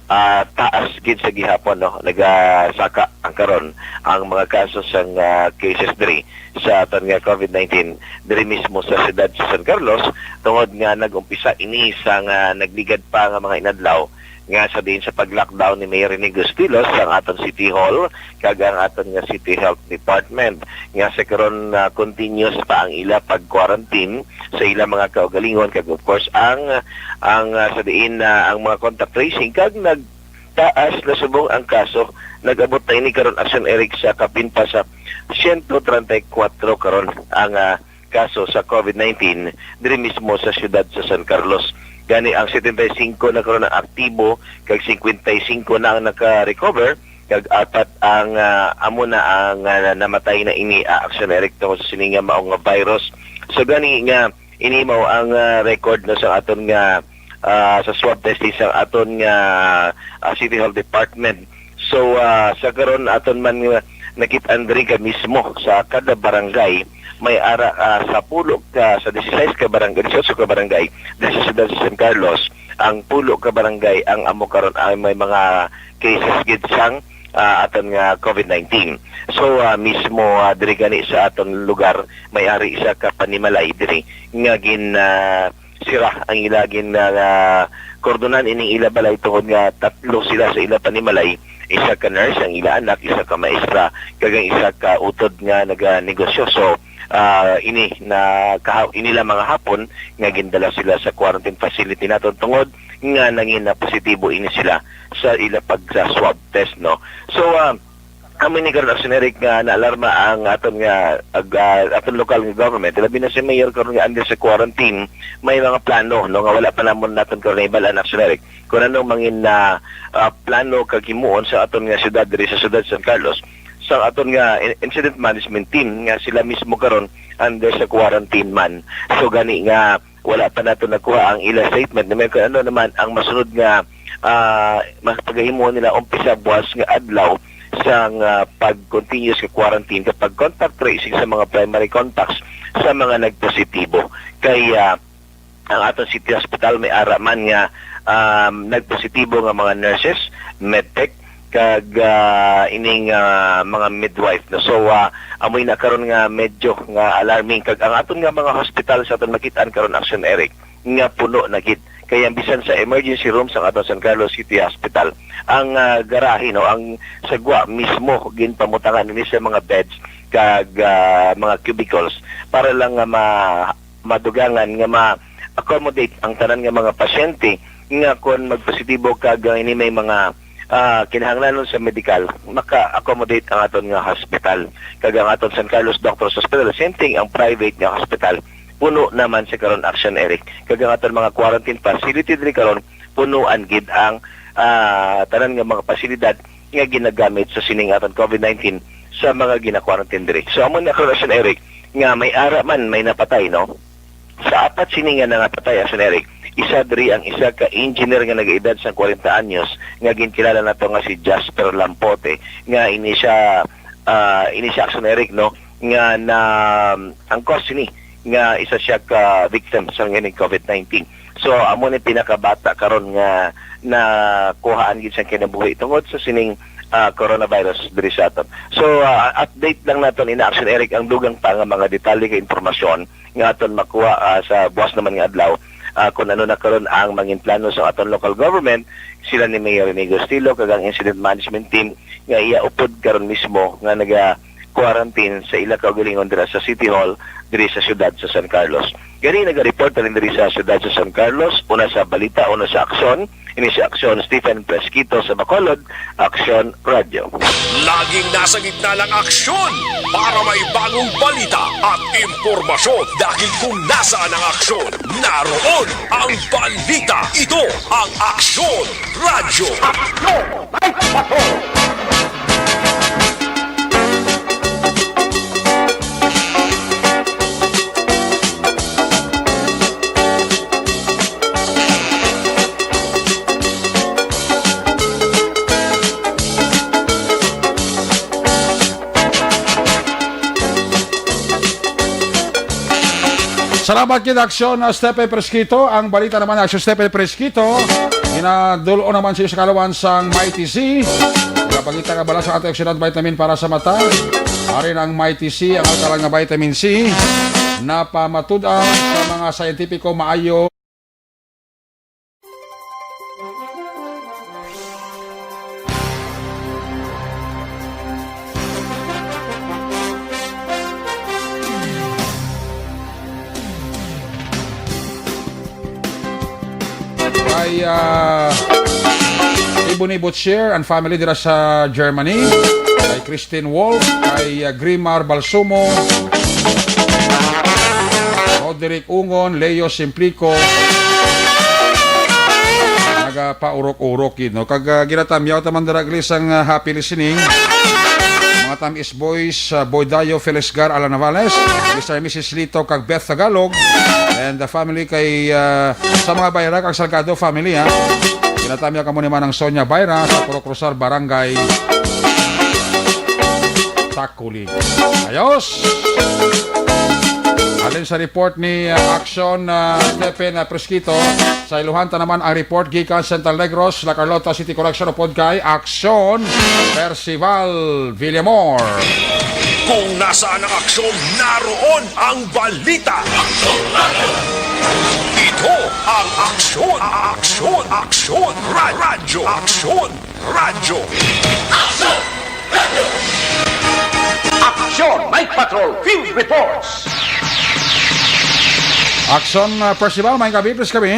uh, taas gid sa gihapon, no? Nagasaka ang karon ang mga kaso sang, uh, cases diri sa aton nga COVID nineteen diri mismo sa siyudad sa San Carlos, tungod nga nag-umpisa ini sa nga nagligad pa nga mga inadlaw nga sa diin sa pag-lockdown ni Mayor Rene Ghostilos ang aton City Hall kag ang aton nga City Health Department, nga sa karon, ah, continuous pa ang ila pag-quarantine sa ila mga kaugalingon, kag of course ang, ang, ah, sa diin na ang mga contact tracing kag nagtaas na subong ang kaso. Nag-abot na ini karon, Aksyon Eric, sa kapin pa sa siyento treinta y cuatro karon ang, ah, kaso sa COVID nineteen diri mismo sa siyudad sa San Carlos. Gani, ang setenta y cinco na karon ang aktibo, kag cincuenta y cinco na ang naka-recover, kag apat ang, ah, amo na ang, ah, namatay na ini, ah, Aksyon Eric, tungod sa sini nga mao nga virus. So, gani nga ini mao ang, ah, record na sa aton nga, ah, sa swab testing sa aton nga, ah, City Health Department. So, ah, sa karon, aton man nga nakit-an diri ka mismo sa kada barangay, may ara, ah, sa pulo ka, sa dieciséis ka barangay, dieciocho ka barangay diri sa siyudad sa San Carlos, ang pulo ka barangay ang amo karon ay may mga cases gid sang, ah, aton nga COVID nineteen. So, ah, mismo, ah, diri gani sa aton lugar, may ari isa ka panimalay diri nga gin, ah, sira ang ila gin, ah, kordonan ining ila balay tungod nga tatlo sila sa ila panimalay, isa ka nurse, ang ila anak, isa ka maestra, kag ang isa ka utod nga naganegosyo. So, ah, ini na kaha-, ini lang mga hapon nga gindala sila sa quarantine facility naton tungod nga nangin na positibo ini sila sa ila pag sa swab test, no. So, ah, Amo ni karon, Aksyon Eric, nga naalarma ang aton nga, ag-, ah, aton lokal nga government, labi na si Mayor karon nga under sa quarantine, may mga plano, no, nga wala pa namon naton karon nahibal-an, Aksyon Eric, kung anong mangin na, ah, plano kag himuon sa aton nga syudad diri sa syudad sa San Carlos, sa aton nga in-, incident management team nga sila mismo karon under sa quarantine man. So, gani nga wala pa nato nakuha ang ila statement. Na may kung ano naman ang masunod nga, ah, mas pagahimuon nila umpisa buwas nga adlaw sang, ah, pag-continuous nga quarantine kapag contact tracing sa mga primary contacts sa mga nagpositibo. Kay, ah, ang aton city hospital may ara man nga, um, nagpositibo nga mga nurses, medtech, kag, ah, ining, ah, mga midwife, no? So, ah, amoy na karon nga medyo nga alarming, kag ang aton nga mga hospital sa aton makit-an karon, Action Eric, nga puno na gid. Kaya bisan sa emergency room sa aton San Carlos City Hospital, ang, ah, garahe, no, ang sagwa mismo ginpamutangan ini sa mga beds kag, ah, mga cubicles para lang nga ma-, madugangan nga ma-accommodate ang tanan nga mga pasyente nga kon magpositibo kag, ah, ini may mga, ah, kinahanglanon sa medikal, maka-accommodate ang aton nga hospital. Kag ang aton San Carlos Doctors Hospital, same thing, ang private nga hospital, puno naman sa karon, Action Eric. Kag ang aton mga quarantine facility diri karon, punuan gid ang, ah, tanan nga mga pasilidad nga ginagamit sa sining aton COVID nineteen sa mga gina-quarantine diri. So, amo na karon, Action Eric, nga may ara man, may napatay, no? Sa apat sini nga nangapatay, Action Eric, isa diri ang isa ka engineer nga nag-edad sa kwarenta anyos nga ginkilala nato nga si Jasper Lampote, nga ini siya, ah, ini siya, Action Eric, no, nga na, ang cause sini nga isa siya ka victim sa nganing COVID nineteen. So, amo ni pinakabata karon nga nakuhaan gid siyang kinabuhi tungod sa sining, ah, coronavirus diri sa aton. So, ah, update lang naton ina, Action Eric, ang dugang pa nga mga detalye kag impormasyon nga aton makuha, ah, sa buwas naman nga adlaw, ah, kung ano na karon ang mangin plano sa aton local government, sila ni Mayor Rene Gustilo kag ang incident management team nga iya upod karon mismo nga naga-quarantine sa ila kaugalingon dira sa City Hall diri sa siyudad sa San Carlos. Gani, naga-report na rin diri sa siyudad sa San Carlos, una sa balita, una sa aksyon, ini si Aksyon Stephen Fresquito sa Bacolod, Aksyon Radyo. Laging nasa gitna ng aksyon para may bagong balita at impormasyon, dahil kung nasaan ang aksyon, naroon ang balita. Ito ang Aksyon Radyo. Aksyon! May Patrol! Salamat gid, Aksyon, uh, Stephen Fresquito. Ang balita naman, Aksyon Stephen Fresquito, ginadul-on naman sa iyo sa kaalaman sang Mighty C. Nagapakita ka bala sa antioxidant vitamin para sa mata. Ari na ang Mighty C, ang alkaline nga vitamin C, napamatud-an sa mga scientifico maayo. Kay, ah, Ebony Butcher and family dira sa Germany. Kay Christine Wolf, kay, ah, Grimar Balsumo, Roderick Ungon, Leo Simplico, nagapaurok-urok gid, no? Kag, ah, ginatamyaw ta man dira, Glis, ang, ah, happy listening. Mga Tamis Boys, ah, Boy Dayo, Felix Gar, Alan Navales, Mister and Missus Lito, kag Beth Tagalog, and the family kay, ah, sa mga Bayra kag Salgado family, ha. Ginatamyaw kamo ni Manang Sonia Bayra sa Purok Rosal, Barangay Takuli. Ayos! Alin sa report ni, ah, Aksyon, ah, Stephen, ah, Fresquito, sa iluhan ta naman ang report gikan Central Negros, La Carlota City Correction, upod kay Aksyon Percival Villamor. Kung nasaan ang aksyon, naroon ang balita. Ito ang Aksyon, Aksyon, Aksyon, Ra-, Radyo, Aksyon. Radyo. Aksyon! Aksyon! Night Patrol Field Reports! Aksyon, uh, Percival, may gabi, please, kami.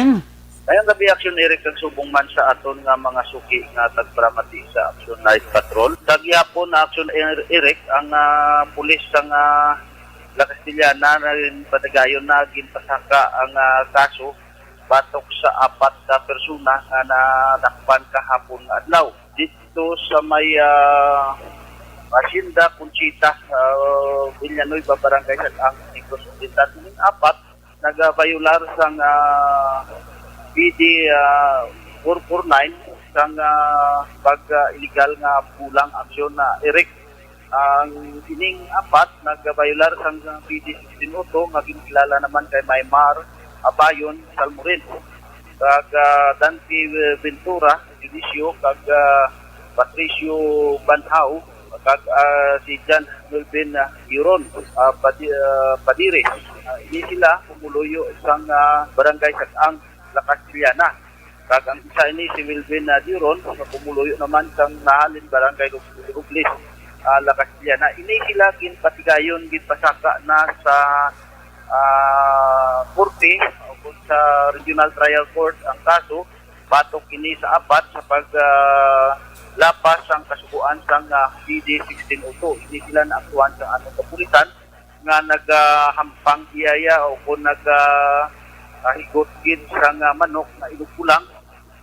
Ngayong gabi, Aksyon Eric, ang subong man sa aton nga mga suki nga tagparamati sa Aksyon Night Patrol. Sa gihapon na Aksyon Er-, Eric, ang, ah, pulis sang, ah, La Castellana na rin, Padayon na ginpasaka ang, ah, kaso batok sa apat ka persona nga nadakpan kahapon nga adlaw. Dito sa may, ah, Hacienda Conchita, ah, Villanueva, Barangay Sag-ang, Negros Occidental. Sining apat nagabayular sang, ah, P D, ah, four four nine sang, ah, pag, ah, illegal nga bulang aksyon na Eric. Ang sining apat nagabayular sang P D sixteen oh two nga ginkilala naman kay Maymar Abayon Salmorin, kag, ah, Dante Ventura Dionisio, kag, ah, Patricio Banhao, kag, ah, si John Melvin, ah, Iron, ah, Padi-, ah, Padire. Ah, ini sila pumuluyo sang, ah, Barangay Sag-ang, La Castellana. Kag ang isa ini si Melvin, ah, Diron, nga pumuluyo naman sang nahalin Barangay Rub-, Robles, ah, La Castellana. Ini sila ginpatigayon, ginpasaka na sa, ah, korte o sa Regional Trial Court ang kaso. Batok ini sa apat sa pag, ah, lapas sang kasugoan sang, ah, P D sixteen oh two. Ini sila naaktuhan sa atong kapulisan nga nagahampang iyaya o kung naga, ah, higot gid sang, ah, manok nga inugkulang.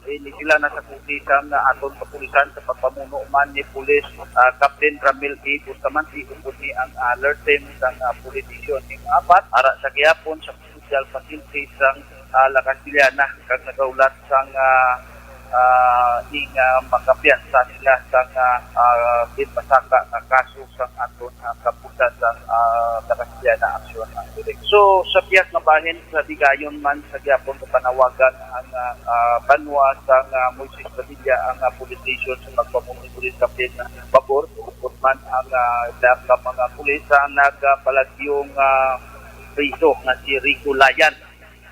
Ini sila nasakudi sang, ah, aton kapulisan sa pagpamuno man ni Police, ah, Captain Ramil A. Bustamante, ug ni ang alert team sang, ah, police station. Ning apat, ara sa gihapon sa social facility sang, ah, La Castellana, kag nagahulat sang, ah, ah, ning, ah, makapiyansa sila sang, ah, ah, ginpasaka nga kaso sang aton, ah, kapulisan sang, ah, La Castellana Action Direct. So, sa pihak nga bahin, sa digayon man sa gihapon nga panawagan ang, ah, ah, banwa sang, ah, Moises Padilla ang, ah, police station sa pagpamuno ni Police Captain Babor, ug man ang, ah, dapat mga pulis sa nagpalagyong, ah, priso nga si Rico Layan,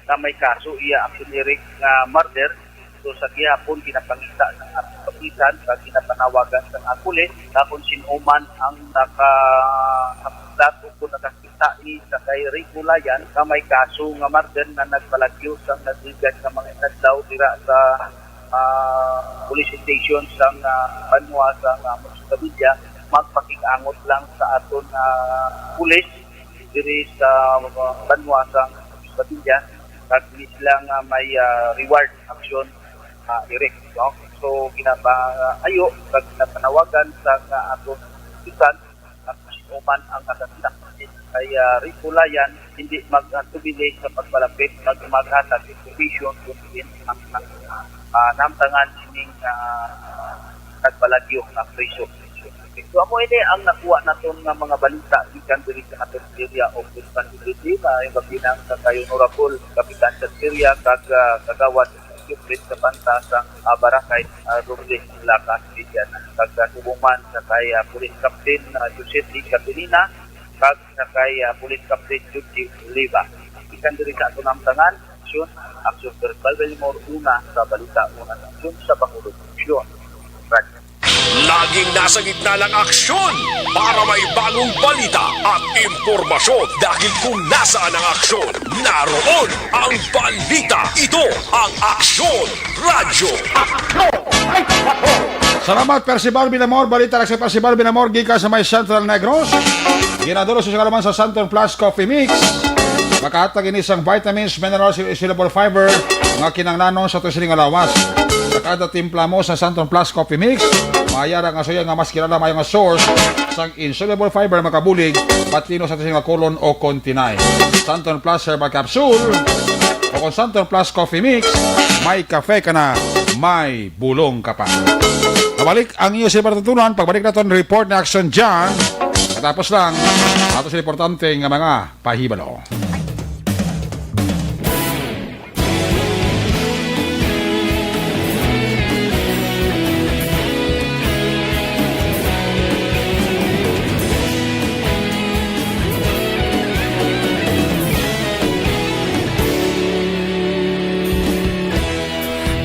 nga may kaso iya action direct nga murder. So, sa gihapon, ginapangita sa ating kapulisan sa ginapanawagan sa mga pulis nga kung sino man ang naka-, nakasakdat o kung nakakita ni sa kay Rico Layan nga may kaso nga murder nga nagpalagyo sang nagligad nga mga inadlaw dira sa, ah, police station sang, ah, banwa sang, ah, Municipalidad, magpakig-angot lang sa aton, ah, pulis diri sa, ah, banwa sang Padilla, kag ni sila nga may, ah, reward action, ah, direct, no? So, ginapaayo kag ginapanawagan sa nga aton kapulisan nga kung sino man ang nakakita kay, ah, Rico Layan, hindi mag-, ah, tubili sa pagpalapit, mag-, maghatag information kung diin ang, ang, ah, namtangan sining, ah, nagpalagyo nga priso. So, amo ini ang nakuha naton nga mga balita gikan diri sa aton area of responsibility. Maayong gabii na sa kay Honorable Kapitan Santeria kag, ah, Kagawad Jupit sa banda sang, ah, Barangay, ah, Robles, La Castellana. Kag, ah, subong man sa kay, ah, Police Captain, ah, Joseph D. Capilina, kag sa kay, ah, Police Captain Judy Oliva. Gikan diri sa aton namtangan, aksyon, aksyon verbal, Belmore, una sa balita, una sa aksyon sa Pangulo. Aksyon. Radyo. Laging nasa gitna ng aksyon para may bagong balita at impormasyon. Dahil kung nasaan ang aksyon, naroon ang balita. Ito ang Aksyon Radyo. Salamat, Percival Binamor. Balita na si Percival Binamor gikan sa may Central Negros. Ginadul-ong sa kalaman sa Santon Plus Coffee Mix. Makahatag ini sang vitamins, minerals, insoluble fiber nga kinahanglanon sa aton sini nga lawas. Sa kada timpla mo sa Santon Plus Coffee Mix, maayo ra nga suya nga mas kilala, maayo nga source sang insoluble fiber, makabulig patlino sa aton sini nga colon o kon tinay. Santon Plus Herbal Capsule o kon Santon Plus Coffee Mix, may kape ka na, may bulong ka pa. Mabalik ang iyo sa patutunan. Pagbalik naton, report ni Action John. Katapos lang, ato sa importante nga mga pahibalo.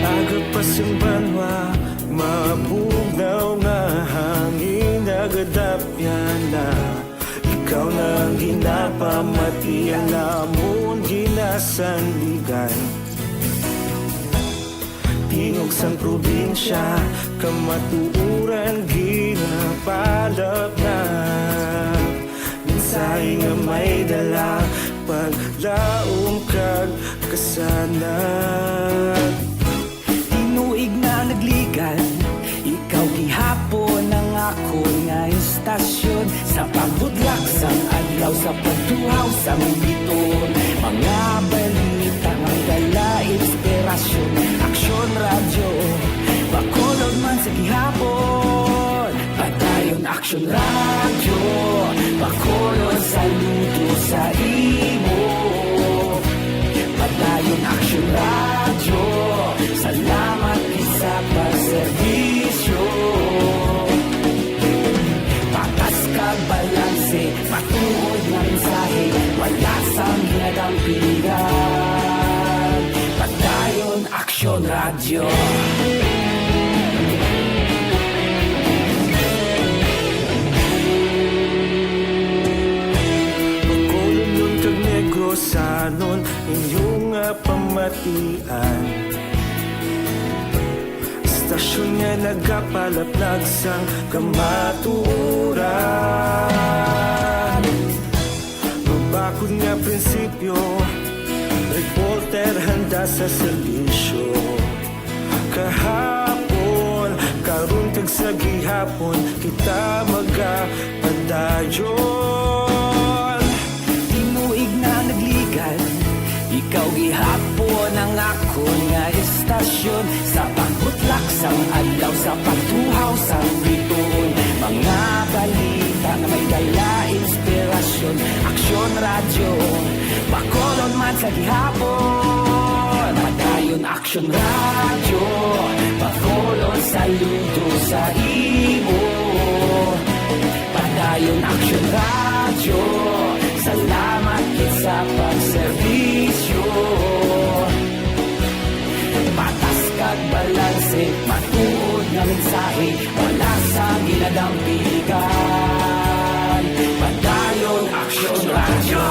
Aga pa sing banwa, mabugnaw nga hangin, nagadapyan na. Ikaw na ang ginapamati, ang amon ginasandigan. Tingog sang probinsya, kamatuoran ginapalapnap. Mensahe nga may dala, paglaom kag kasanag. Tinuig na nagligad, ikaw gihapon ang akon nga istasyon. Sa pagbudlak sang adlaw, sa pagtuhaw sang biton, mga balita nga dala inspirasyon. Aksyon Radyo, Bacolod man sa gihapon. Padayon Aksyon Radyo, Bacolod, saludo sa imo. Padayon Aksyon Radyo, salamat gid sa pagserbisyo. Radyo. Bacolod kag Negrosanon, inyo nga pamatian. Istasyon nga nagapalaplag sang kamatuoran. Mabakod nga prinsipyo, reporter handa sa serbisyo. Kahapon, karon kag sa gihapon, kita magapadayon. Tinuig na nagligad, ikaw gihapon ang akon nga istasyon. Sa pagbutlak sang adlaw, sa pagtuhaw sang bituon, mga balita nga may dala inspirasyon. Aksyon Radyo, Bacolod man sa gihapon. Padayon Aksyon Radyo, Bacolod saludo sa imo. Padayon Aksyon Radyo, salamat gid sa pagserbisyo. Patas kag balanse, matuod nga mensahe, wala sang ginadampigan. Padayon Aksyon Radyo.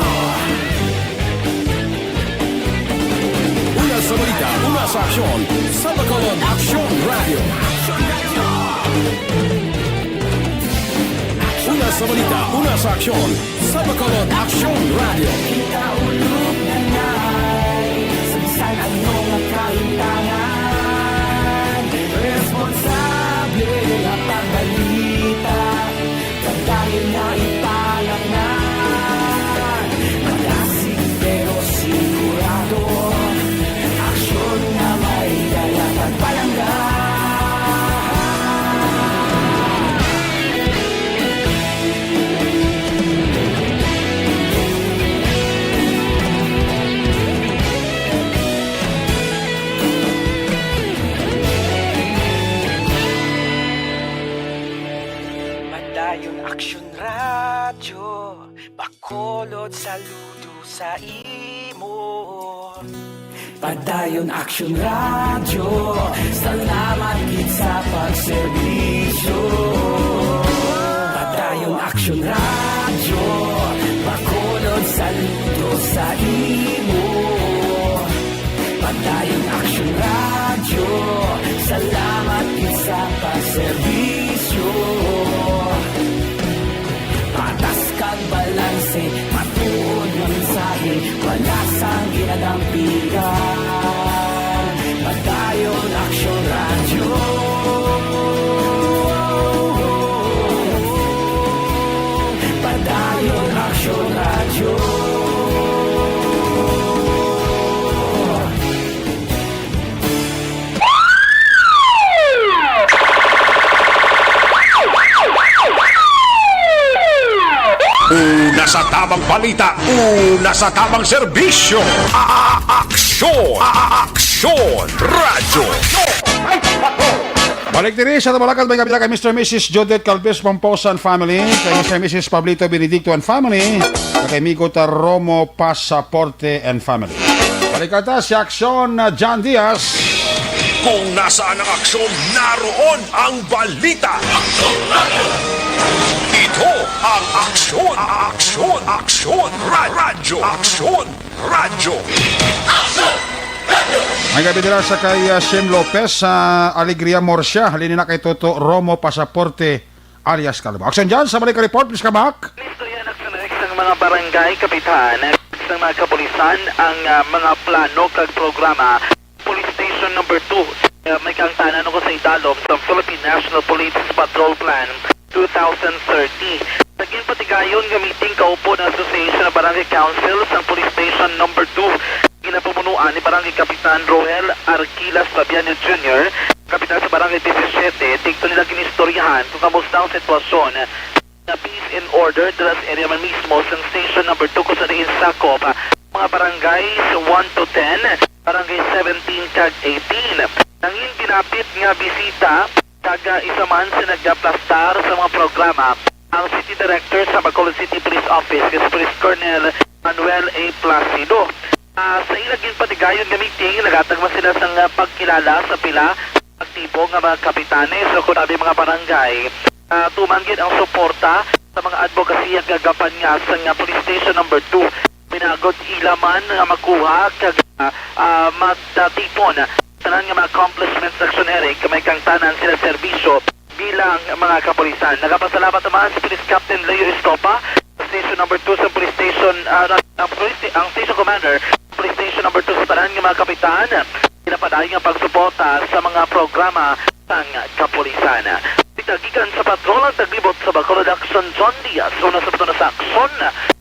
Una sa balita, una sa aksyon, sa Bacolod Aksyon Radyo. Una sa balita, una sa aksyon, sa Bacolod Aksyon Radyo. Kita ulog na ngay, sa bisan ano nga kahintangan, responsable nga pagbalita, padayon nga ipalangnan. Malasig pero sigurado, aksyon nga may dala pagpalangga. Padayon Aksyon Radyo, Bacolod saludo sa imo. Padayon Aksyon Radyo, salamat gid sa pagserbisyo. Padayon Aksyon Radyo, Bacolod saludo sa imo. Padayon Aksyon Radyo, salamat gid sa pagserbisyo. Patas kag balanse, matuod nga mensahe, wala sang ginadampigan. Padayon Aksyon Radyo. Padayon Aksyon Radyo. Una sa tamang balita, una sa tamang serbisyo. A-, a-, aksyon, a-, a-, aksyon, radyo. Balik diri sa Tabalakad, may kapita kay Mister Missus Judith Calves Pomposa and family, kay Mister Missus Pablito Benedicto and family, kay Migo Taromo Pasaporte and family. Balik ta si Aksyon, uh, John Diaz. Kung nasaan ang aksyon, naroon ang balita. Ito ang Aksyon, Aksyon, Aksyon, Ra-, Radyo, Aksyon, Radyo. May gabi dira sa kay, uh, Shem Lopez sa Alegria Murcia. Halin na kay Toto Romo Pasaporte alias Kalbo. Aksyon dyan sa balik report, please, Kabak. Istorya na sa next ang mga barangay kapitan sa mga kapulisan ang, ah, mga plano kag programa. Police Station Number Two, ah, may kaangtanan ko sa idalom sa Philippine National Police Patrol Plan two thousand thirty. Sa ginpatigayon nga meeting, kaupo ng Association of Barangay Council sa Police Station Number Two, ginapamunuan ni Barangay Kapitan Roel Arquilas Fabiano Junior, kapitan sa Barangay Disisiete, dito nila ginistoryahan kung kamusta ang sitwasyon na peace and order dira sa area man mismo sa Station Number Two, kung sa diin sakop mga barangay one to ten, barangay seventeen kag eighteen. Nangin ginapit nga bisita kag, ah, isa man sa nagaplastar sa mga programa ang City Director sa Bacolod City Police Office, si Police Colonel Manuel A. Placido. Ah, sa ila ginpatigayon nga meeting, nagatag man sila sang, ah, pagkilala sa pila aktibo nga mga kapitanes o kon abi mga barangay. Ah, tuman gid ang suporta sa mga advokasya nga gapan nga sang, ah, Police Station Number Two. Pinagod ila man nga makuha kag, ah, ah, matatipon tanan nga mga accomplishments sa Aksyon Eric, may kangtanan sila serbisyo bilang mga kapulisan. Nagapasalamat naman si Police Captain Leo Estopa, Station Number Two sa Police Station, ah, ang, police, ang Station Commander, Police Station Number Two sa tanan nga mga kapitan, pinapadayon nga pagsuporta sa mga programa sang kapulisan. Kita gikan sa Patrol ang taglibot sa Bacolod Action, John Diaz, una sa Patrol sa Action,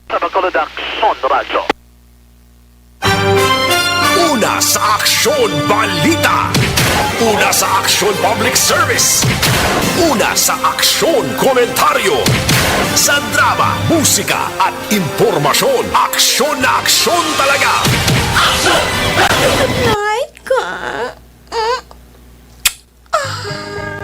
sa Bacolod Action Radyo. Una sa Aksyon Balita. Una sa Aksyon Public Service. Una sa Aksyon Komentaryo. Sa drama, musika, at impormasyon, aksyon na aksyon talaga. Night ka. Mm.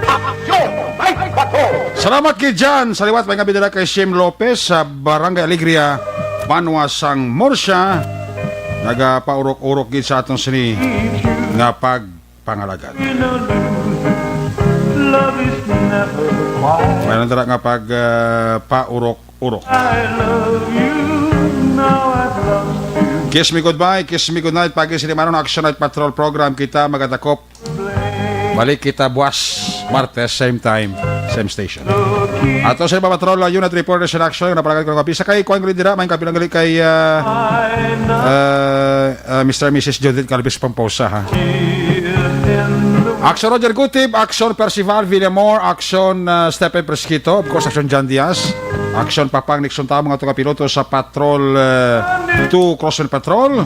Aksyon! May bato! Salamat gid dyan. Sa liwat, may nga bidala kay Shim Lopez sa Barangay Alegria, Banwa sang Murcia. Nagapaurok-urok gid sa aton sini nga pagpangalagad. Love is never quiet. May nandara nga pag, ah, paurok-urok. I love you, now I've lost you. Kiss me goodbye, kiss me goodnight. Pagi sini manon, Action Night Patrol Program. Kita magatakop. Balik kita buwas Martes, same time, same station. Ato sa mga patrol, uh, unit reporters in action, napalagan ko nga bisa kay Kuan Grid dira, may kapilang gali kay, uh, uh, uh, Mister and Missus Judith Calvis Pomposa, ha. Action Roger Gutib, Action Percival Villamor, Action, uh, Stephen Presquito, of course, Action John Diaz, Action Papang Nixon Tamo, nga tunga piloto sa Patrol, uh, two Crosswind Patrol,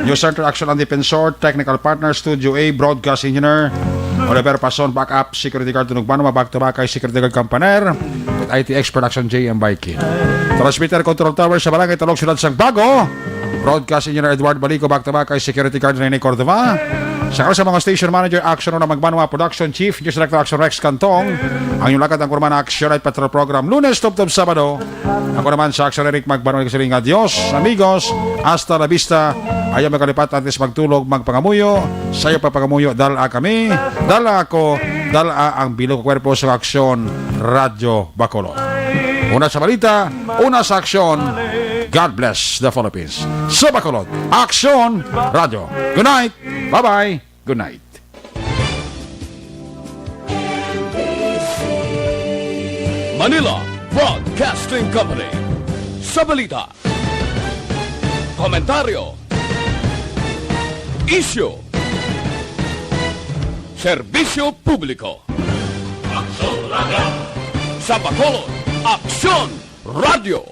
News Center Action ang Defensor, Technical Partner, Studio A, Broadcast Engineer, Oliver Pason, Backup, Security Guard, Tunog Banwa, back to back kay Security Guard Campaner, with I T Expert Action J M Baikin. Transmitter Control Tower sa Barangay Talog, Siyudad sang Bago, Broadcast Engineer Edward Balico, back to back kay Security Guard Rene Cordova. Sa, sa mga station manager, Action Una Magbanwa, Production Chief, News Director Action Rex Cantong. Ang inyong lakad ang kurman Action Night Patrol Program, Lunes tubtob Sabado. Ako naman sa Action Eric Magbanwa, nagsiling nga, "Dios, amigos, hasta la vista." Ayaw magkalipat, antes magtulog, magpangamuyo. Sayo pa pangamuyo, dala kami, dala ako, dala ang bilog kwerpo sa Aksyon Radyo Bacolod. Una sa balita, una sa aksyon. God bless the Philippines. Sa Bacolod, Aksyon Radyo. Good night. Bye-bye. Good night. Manila Broadcasting Company. Sa balita, komentaryo, isyu, serbisyo publiko. Aksyon Radyo. Sa Bacolod, Aksyon Radyo.